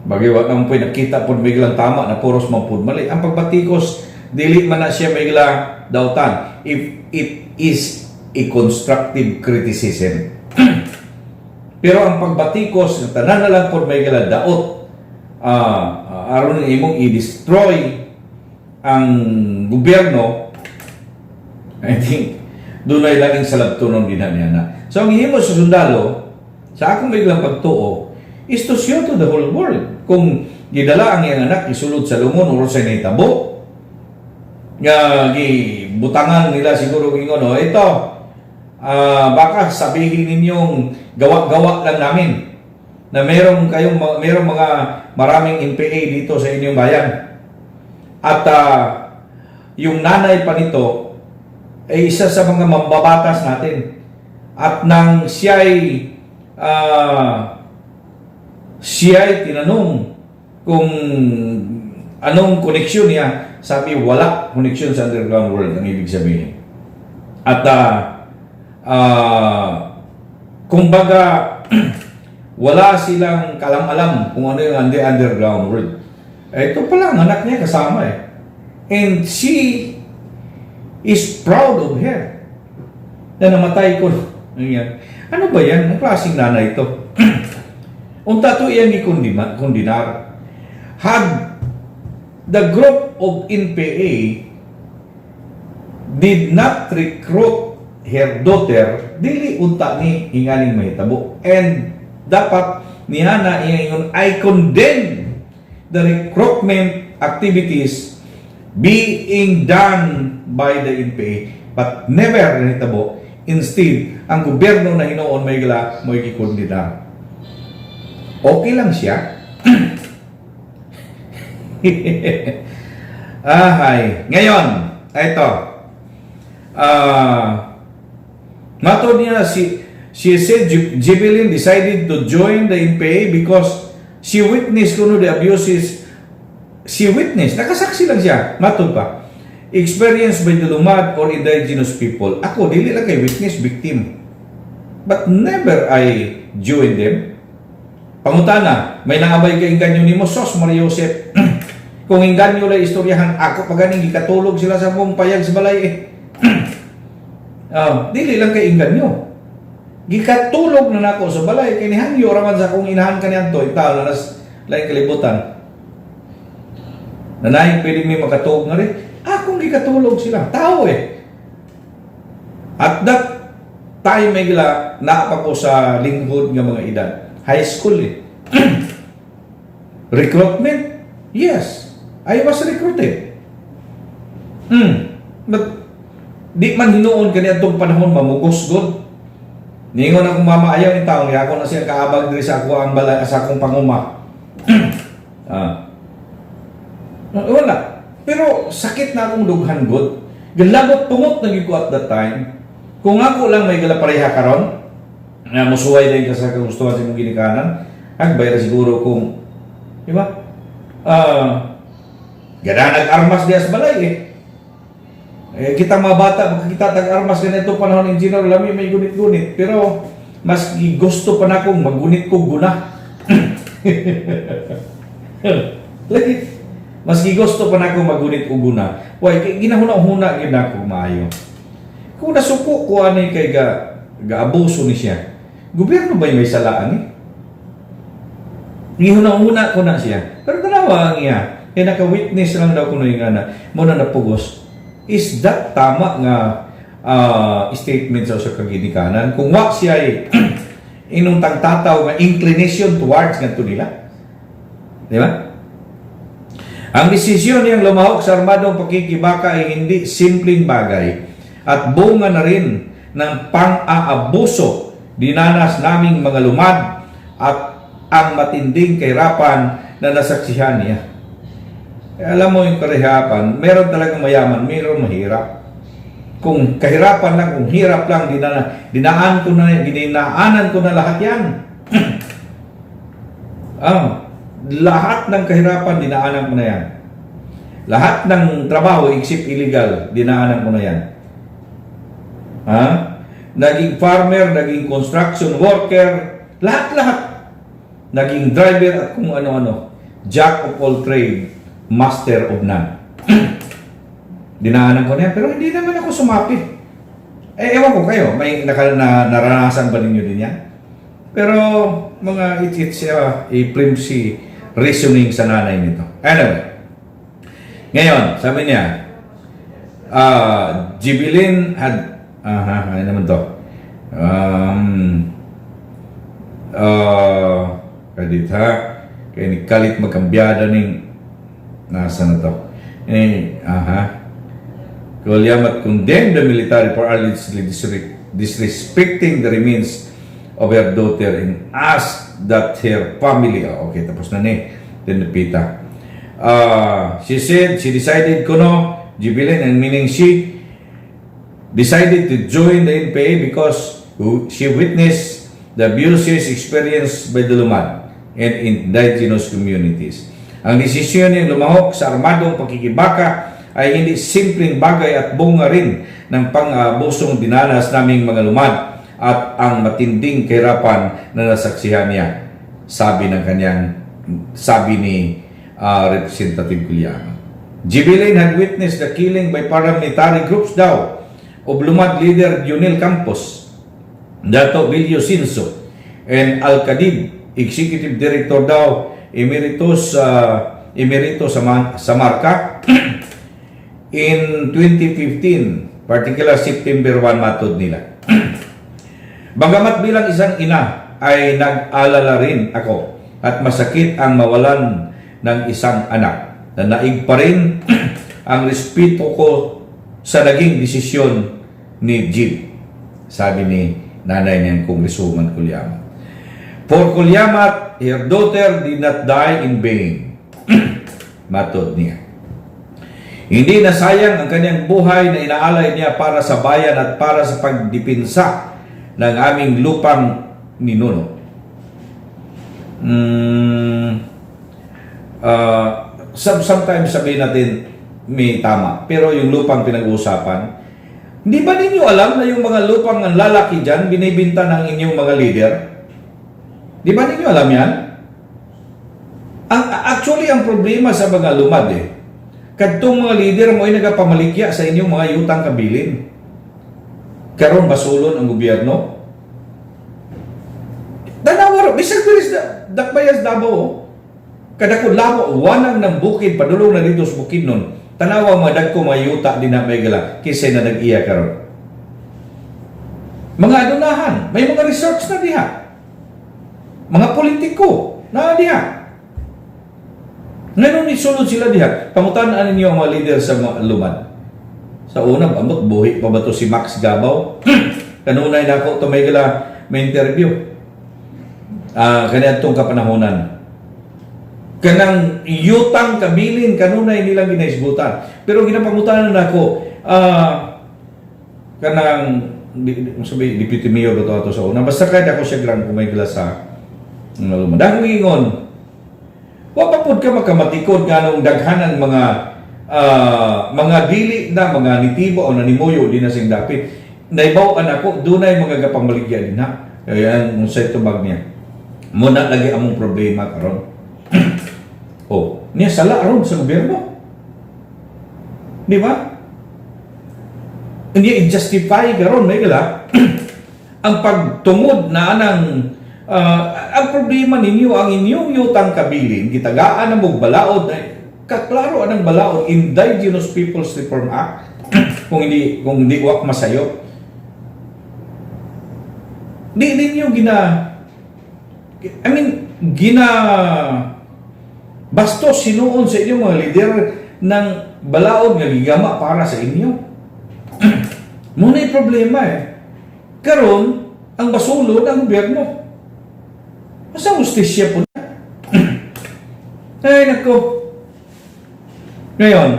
Bagay wa naman po'y nakita po biglang tama na puros man pud mali. Ang pagbatikos, dili man na siya bigla dautan if it is a constructive criticism. Pero ang pagbatikos, tanan na lang po may gala daot, aron imong i-destroy ang gobyerno, I think dunay laging salabtonon din niya na. So ang himo sa sundalo, sa akong biglang pagtuo, is to show to the whole world kung gidala ang iyang anak isulod sa lungon or sa nahitabo nga gibutangan nila siguro ingon, "Oh, ito, baka sabihin ninyong gawa-gawa lang namin na merong mga maraming NPA dito sa inyong bayan." At yung nanay pa nito ay isa sa mga mambabatas natin at nang siya'y tinanong kung anong koneksyon niya, sabi wala koneksyon sa underground world ang ibig sabihin. At kumbaga wala silang kalam-alam kung ano yung underground world. Eh, ito pala ang anak niya kasama eh. And she is proud of her. Na namatay ko. Ano yan? Ano ba yan? Ang klaseng nanay ito? Unta to iyang gikondinar. Had the group of NPA did not recruit her daughter, dili unta ni inganing mahitabo. And dapat niya na ingon, "I condemn the recruitment activities being done by the NPA." But never nahitabo. Instead, ang gobyerno na hinuon may gala mo'y gikondena. Okay lang siya. Ahay. Ngayon, ito. Matod niya si she said Jubilin decided to join the NPA because she witnessed kuno the abuses. She witnessed, nakasaksi lang siya, matod pa, experienced by the Lumad or indigenous people. Ako, dili lang kay witness, victim. But never I joined them. Pangutana, may naabay kay inganyo nimo, sos Maria Joseph. Kung inganyo lang istoryahan, ako pa ganing gikatulog sila sa buong payag sa balay eh. Dili lang kay inganyo. Gikatulog na nako sa balay kay nihangyo raman sa akong inahan kaniadto, itaw na nas laing kalibutan. Nanay, pwede may makatuog nga rin. Akong gikatulog sila. Tao eh. At that time may gila, naa pa ko sa linghod nga mga edad. High school eh. Recruitment? Yes. I was recruited. But di man hinuon kani atong panahon mamugos god. Ningon akong mama, ayaw ni taong ako na siya kaabag diri sa ako ang balay sa akong panguma. Wala. Pero sakit na akong dughan god. Galabot tungot na gyud ko at that time. Kung ako lang may gala pareha karon, Na musuway din ka sa kagustuhan sa imong ginikanan, hagbay ra siguro kung, di ba? Gana nag-armas diya sa balay eh. Eh, kita mga bata, makakita tag armas ganito panahon, engineer, lami may gunit-gunit. Pero mas gusto pa na akong magunit ko guna. Lagi, mas gigusto pa na akong magunit ko guna. Why, kay ginahuna-huna gyud nako maayo. Kung nasuko ko ani kay ga gaabuso ni siya. Gobyerno ba may salaan eh? Gihuna-huna ko na siya. Pero tanawa ang iya. Kaya naka-witness lang daw kuno yung ana. Mo na napugos. Is that tama nga statement sa usa ka ginikanan? Kung wa siya ay inong tagtataw nga inclination towards ngadto nila. Di ba? Ang desisyon niyang lumahok sa armadong pakikibaka ay hindi simpleng bagay at bunga na rin ng pang-aabuso dinanas naming mga lumad at ang matinding kahirapan na nasaksihan niya. Eh, alam mo yung kahirapan, meron talagang mayaman, meron mahirap. Kung kahirapan lang, kung hirap lang, dinaan ko na, dinaanan ko na lahat yan. Lahat ng kahirapan, dinaanan ko na yan. Lahat ng trabaho, except illegal, dinaanan ko na yan. Ha? Naging farmer, naging construction worker, lahat-lahat. Naging driver at kung ano-ano. Jack of all trade, master of none. Dinaanan ko na yan, pero hindi naman ako sumapi. Eh, ewan ko kayo, may naranasan ba ninyo din yan? Pero mga it's a flimsy reasoning sa nanay nito. Anyway, ngayon, sabi niya, Jubilin had, aha, ano naman to? Kadit ha, kaya ni kalit magkambyada ning, nasa na to? Eh, aha, Cullamat condemned the military for allegedly disrespecting the remains of her daughter and asked that her family, oh, okay, tapos na ni, tinupita. She said, she decided kuno, Jubilin, and meaning she decided to join the NPA because she witnessed the abuses experienced by the Lumad and indigenous communities. Ang desisyon niyang lumahok sa armadong pakikibaka ay hindi simpleng bagay at bunga rin ng pang-abusong dinanas naming mga lumad at ang matinding kahirapan na nasaksihan niya, sabi ni Representative Cullamat. Jubilin had witnessed the killing by paramilitary groups daw of Lumad leader Dionel Campos, Dato Vilio Sinso, and Al-Kadib, Executive Director daw, Emeritus, Emerito Samarca, in 2015, particular September 1 matod nila. Bagamat bilang isang ina ay nag-alala rin ako at masakit ang mawalan ng isang anak na naig pa rin ang respeto ko sa naging desisyon ni Jim. Sabi ni nanay niyang Congresswoman Cullamat. For Cullamat, her daughter did not die in vain. Matod niya. Hindi nasayang ang kanyang buhay na inaalay niya para sa bayan at para sa pagdipinsa ng aming lupang ninuno. Sometimes sabihin natin may tama, pero yung lupang pinag-uusapan, hindi ba ninyo alam na yung mga lupang ang lalaki dyan, binibinta ng inyong mga leader? Di ba ninyo alam yan? Actually, ang problema sa mga lumad eh, kadtong mga leader mo ay nagapamaligya sa inyong mga yutang kabilin. Karon basulon ang gobyerno. Tanawa ro, bisag diri sa Dakbayas Davao, oh. Kada ko lamo, wanang ng bukid, padulong na dito sa bukid nun. Tanawa mga dagko mga yuta din na may gala, kisay na nag-iya karon. Mga adunahan, may mga research na diha. Mga politiko na diha. Ngayon isulod sila diha. Pangutan-an ninyo ang mga leader sa mga lumad. Sa una, ambot, buhi pa ba to si Max Gabaw? Kanunay na ako ito may gala, may interview. Kaniadtong kapanahonan. Kanang yutang kabilin kanunay nilang ginaisgutan. Pero ginapangutan na ako, kanang di, sabi, deputy mayor ba to ato sa una. Basta kahit ako siya grang kumay sa mga lumad. Ang ingon, wa pa pud ka makamatikod nga nung daghan ang mga dili na mga nitibo o nanimuyo di na sing dapit. Naibaw-an ako, dunay mga gapangmaligya din na. Kaya ang unsay tubag niya. Muna lagi among problema karon. Oh, niya sala ron sa gobyerno. Di ba? Hindi i-justify karon may gala ang pagtungod na anang ang problema ninyo, ang inyong yutang kabilin gitagaan na mong balaod na kaklaro anang balaod, Indigenous Peoples Reform Act, kung hindi wak masayo di ninyo gina, I mean, gina bastos sinuon sa inyong mga lider ng balaod nga gigama para sa inyo. Muna yung problema eh. Karon, ang basulo ng gobyerno. Asa hustisya po na? Ay, nako. Ngayon,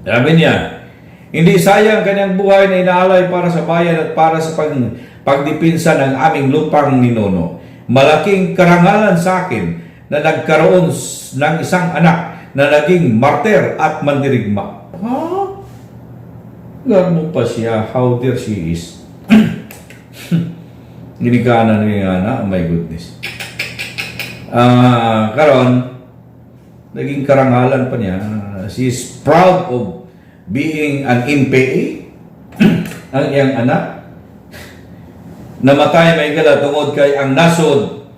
sabi niya, hindi sayang kanyang buhay na inaalay para sa bayan at para sa pagdipinsa ng aming lupang ninuno. Malaking karangalan sa akin na nagkaroon ng isang anak na naging martir at mandirigma. Ha? Garmo pa siya, how dare she is. Ginikanan niya na, oh my goodness. Ah, karon naging karangalan pa niya. She is proud of being an NPA. Ang iyang anak. Namatay, may gala, tungod kay ang nasod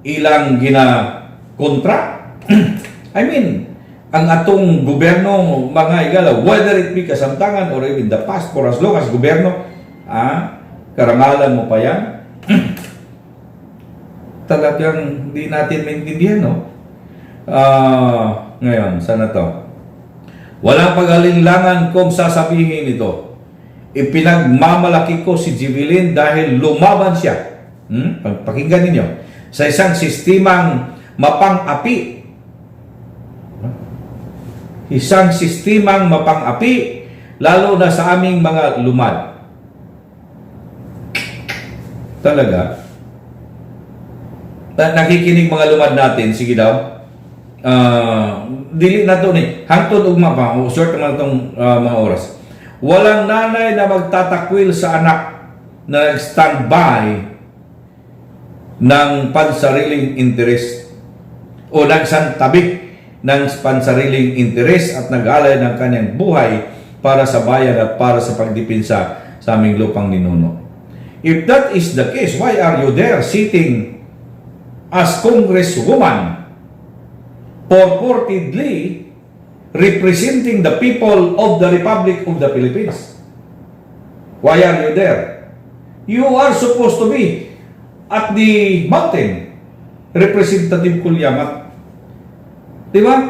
ilang gina kontra. I mean, ang atong gobyerno, mga igala, whether it be kasamtangan or even the past, for as long as gobyerno, karangalan mo pa yan. Talagang hindi natin maintindihan, no? Ngayon, sana to? Walang pag-alinlangan kung sasabihin ito. Ipinagmamalaki ko si Jubilin dahil lumaban siya. Pakinggan ninyo. Sa isang sistemang mapang-api. Isang sistemang mapang-api, lalo na sa aming mga lumad. Talaga. Nakikinig mga lumad natin, sige daw. Dili na to ni. Hangtod ugma pa, oh, short naman itong mga oras. Walang nanay na magtatakwil sa anak na nag-stand by ng pansariling interes o nagsantabi ng pansariling interes at nag-alay ng kanyang buhay para sa bayan at para sa pagdipinsa sa aming lupang ninuno. If that is the case, why are you there sitting as congresswoman purportedly representing the people of the Republic of the Philippines? Why are you there? You are supposed to be at the mountain, Representative Cullamat. Di ba?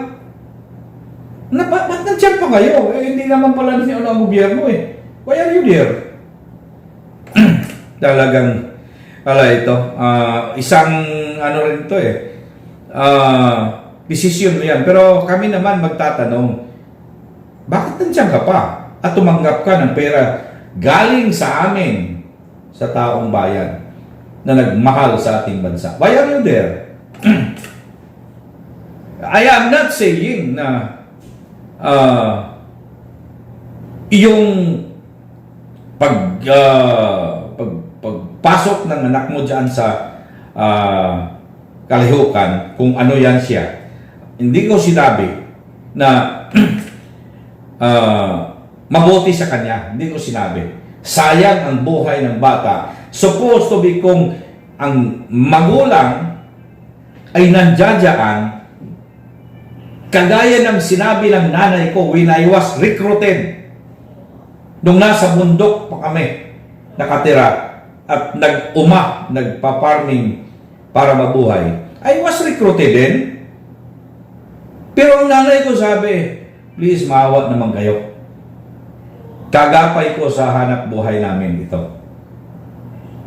Na, ba't nandiyan pa kayo? Eh, hindi naman pala ninyo ang gobyerno eh. Why are you there? Talagang, ala ito, isang ano rin to eh, decision mo yan. Pero kami naman magtatanong, bakit nandiyan ka pa? At tumanggap ka ng pera galing sa amin, sa taong bayan, na nagmahal sa ating bansa. Why are you there? I am not saying na yung pagpasok ng anak mo diyan sa kalihukan, kung ano yan siya. Hindi ko sinabi na mabuti sa kanya. Hindi ko sinabi. Sayang ang buhay ng bata. Supposed to be kung ang magulang ay nandiyan, kagaya ng sinabi ng nanay ko when I was recruited, nung nasa bundok pa kami nakatira at nag-uma, nagpa-farming para mabuhay, I was recruited din. Pero ang nanay ko sabi, "Please, maawa naman kayo. Kagapay ko sa hanap buhay namin ito."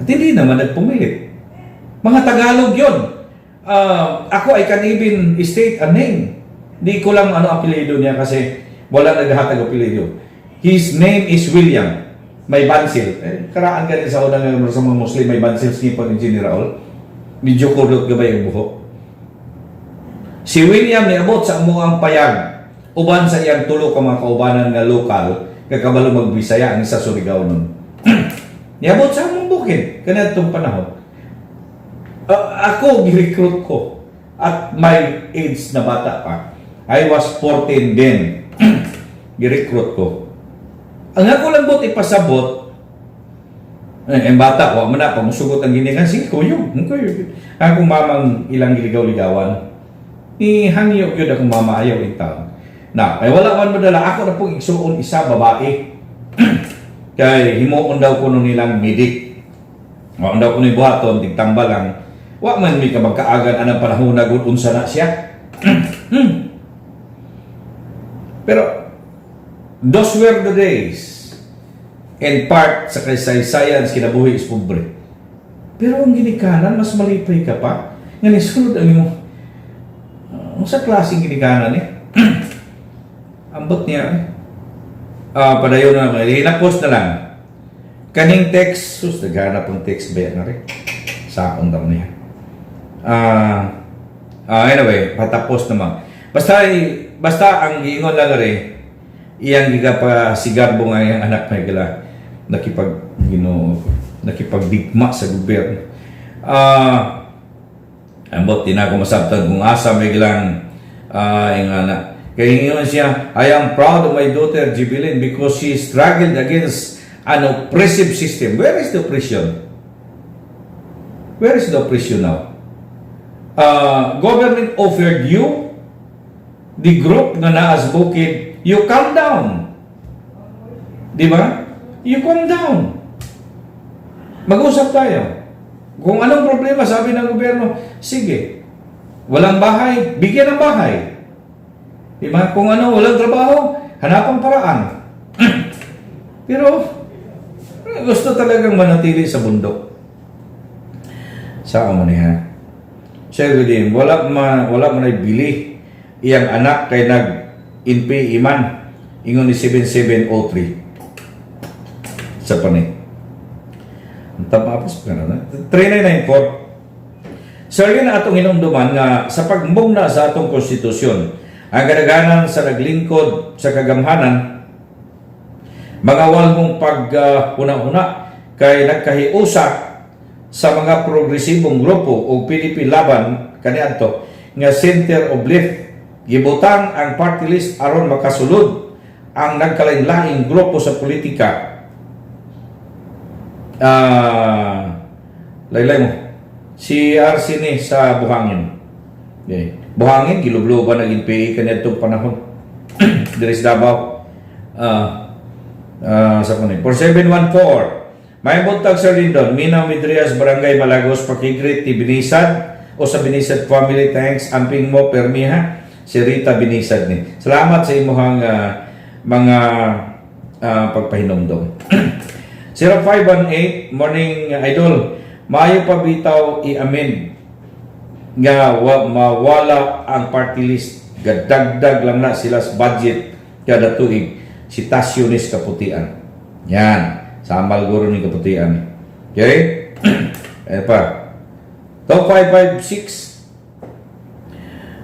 At hindi naman nagpumilit. Mga Tagalog yon. Ako, I can even state a name. Hindi ko lang ano apelyido niya kasi wala naghatag apelyido. His name is William. May bansil. Eh, karaan ka rin sa unang sa mga Muslim, may bansil sa ngipon ni General. Medyo kulot gabay ang buhok. Si William niabot sa amuang payag uban sa iyang tulo ka mga kaubanan nga lokal, kakabalo magbisaya ang isa Surigao nun. Niabot sa among bukid kanadtong panahon. Ako gi-recruit ko at my age na bata pa. I was 14 then. Gi-recruit ko. Ang ako lang buot ipasabot, eh, ang bata, wa man na, pamusugot ang ginikan, sige, kuyog, kuyog. Akong mamang ilang giligaw-ligawan. Ihangyo gyud akong mama, ayaw in town. Na, ay wala man madala, ako na pong igsuon isa babae. Kay himuon daw kuno nilang medic. Wa daw kuno buhaton, tigtamba lang. Wa man mi kabagkaagan anang panahon na gud unsa na siya. Pero those were the days. In part sa kasaysayan sa kinabuhi is pobre. Pero ang ginikanan, mas malipay ka pa. Nga nisulod ang imong sa klaseng ginikanan eh. Ambot niya eh. Padayon na, hinapos na lang. Kaning text, sus, naghanap ang text ba yan na rin? Saon daw niya. Anyway, patapos naman. Basta ang giingon lang rin, iyang gigapasigarbo nga iyang anak may gala nakipag Ginoo nakipagdigma sa gobyerno. Ambot di na ako masabtan kung asa may gilang yung anak. Kaya ingon siya, "I am proud of my daughter Jubilin because she struggled against an oppressive system." Where is the oppression? Where is the oppression now? Government offered you the group nga naas bukid, you calm down. Di ba? You calm down. Mag-usap tayo. Kung anong problema, sabi ng gobyerno, sige. Walang bahay, bigyan ng bahay. Di ba? Kung ano, walang trabaho, hanapan paraan. Pero, gusto talagang manatili sa bundok. Sa mo niya. Sir William, wala man ay bili iyang anak kay nag NPA man ingon ni 7703 sa panit. Ang tapos pa na. 3994. Sir, yun atong hinumduman nga sa pagmugna sa atong konstitusyon, ang kadaghanan sa naglingkod sa kagamhanan, mga walmong pag-huna-huna kay nagkahiusa sa mga progresibong grupo o PDP Laban kaniadto nga center of left. Gibutang ang party list aron makasulod ang nagkalain-laing grupo sa politika. Laylay mo si RC ni sa Buhangin, okay. Buhangin gilubloban ang NPA kaniadtong panahon diri sa Davao. Sa kunin 4714. May buntag, Sir Lindon, Mina Midrias, Barangay Malagos, pakigreet ti Binisad o sa Binisad family, thanks, amping mo, permiha, si Rita Binisad ni. Salamat sa imuhang mga pagpahinomdom. 0518, morning idol, maayo pa bitaw i-amend nga mawala ang party list, gadagdag lang na sila sa budget kada tuig. Si Tasyonis Kaputian. Yan. Samal guro ni Kaputian. Okay? Ano pa? 2556.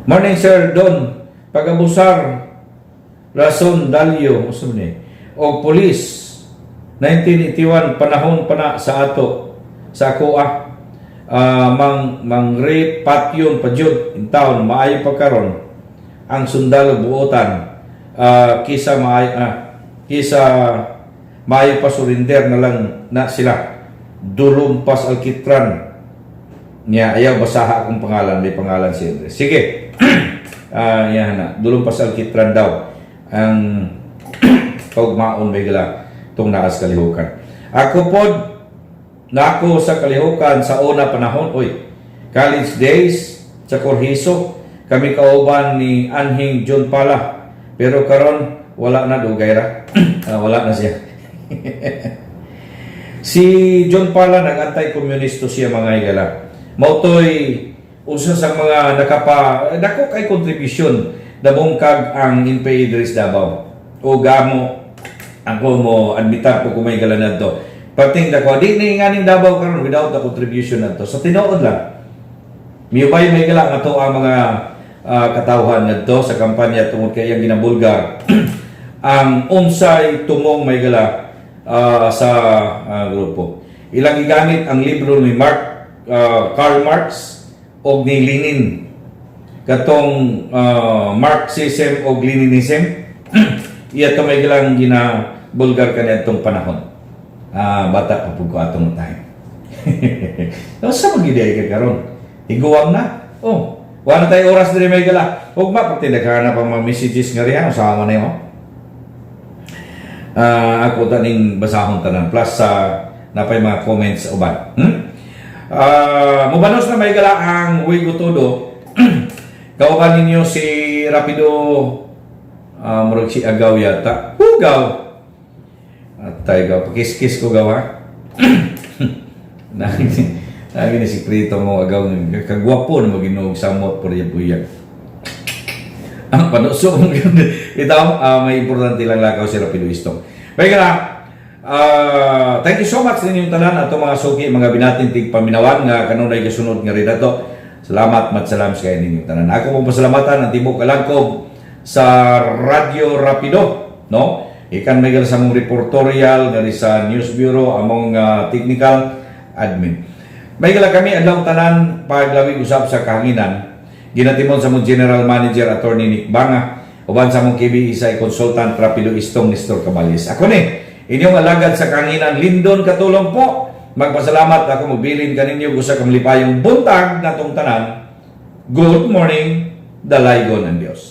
Morning, Sir Don. Pag-abusar Rason Dalyo usom ni o police 1981 panahon pa na sa ato sa ako mang mangre patyon pa jud in town. Maayo pa karon ang sundalo buotan kisa maayo pa surrender na lang na sila. Dulumpas Alquitran niya. Ayaw basaha akong pangalan, may pangalan si Andres. Sige, yan na Dulumpas Alquitran daw ang kaugmaon may gala tung naas kalihukan. Ako pod nako sa kalihukan sa una panahon, oy, college days sa Corhiso kami kauban ni Anhing John Pala, pero karon wala na, dugay ra. Wala na siya. Si John Pala nag-anti-komunisto siya, mga higala. Mautoy usa sa mga nakapa dako kay kontribusyon nabungkag ang NPA diri sa Davao o gamo Ako mo admitar ko kung may gala to. Perting dako, di ni nganing Davao karon without the contribution nato. Sa tinuod lang. Miubay, may gala, nga to ang mga katawhan ngadto sa kampanya tungod kay iyang ginabulgar ang unsay tumong, may gala, sa grupo. Ilang gigamit ang libro ni Mark Karl Marx og ni Lenin, katong Marxism o Leninism. Iya to, may galang, ginabulgar kaniadtong panahon. Bata pa pud ko atong time. Sa magiday ka karon? Iguwang na. Oh, wala na tayo oras diri, may gala. Ugma pag tinagana pa mga messages nga riyan, usaha mo na yun. Ako ta ning basahon tanan plus sa napay mga comments sa uban. Mubanos na, may gala, ang Wigo Todo. Kauban ninyo si Rapido, murag si Agaw yata. Hugaw. At tayo gaw, pakiskis ko gaw ha. Nagi nagi ni sikreto mo agaw, kagwapo na maginuog samot por buyag. Ang panuso mo ito, may importante lang lakaw si Rapido Istong. May gala, thank you so much ninyong tanan ato mga suki, mga binatin tig paminawan nga kanunay gasunod nga rin ato. Salamat, matsalam sa kayo ninyong tanan. Ako pong pasalamatan ang tibok kalangkob sa Radyo Rapido, no? Ikan may sa among reportorial, nga sa News Bureau, among technical admin. May gala kami adlaw tanan paglawig usab sa kahanginan. Ginatimon sa among General Manager Attorney Nick Banga, uban sa among KB Isay Consultant Rapido Istong Nestor Caballes. Ako ni, inyong alagad sa kahanginan, Lindon Katulong po. Magpasalamat ako, magbilin kaninyo usa ka malipayong buntag natong tanan. Good morning, dalaygon ang Dios.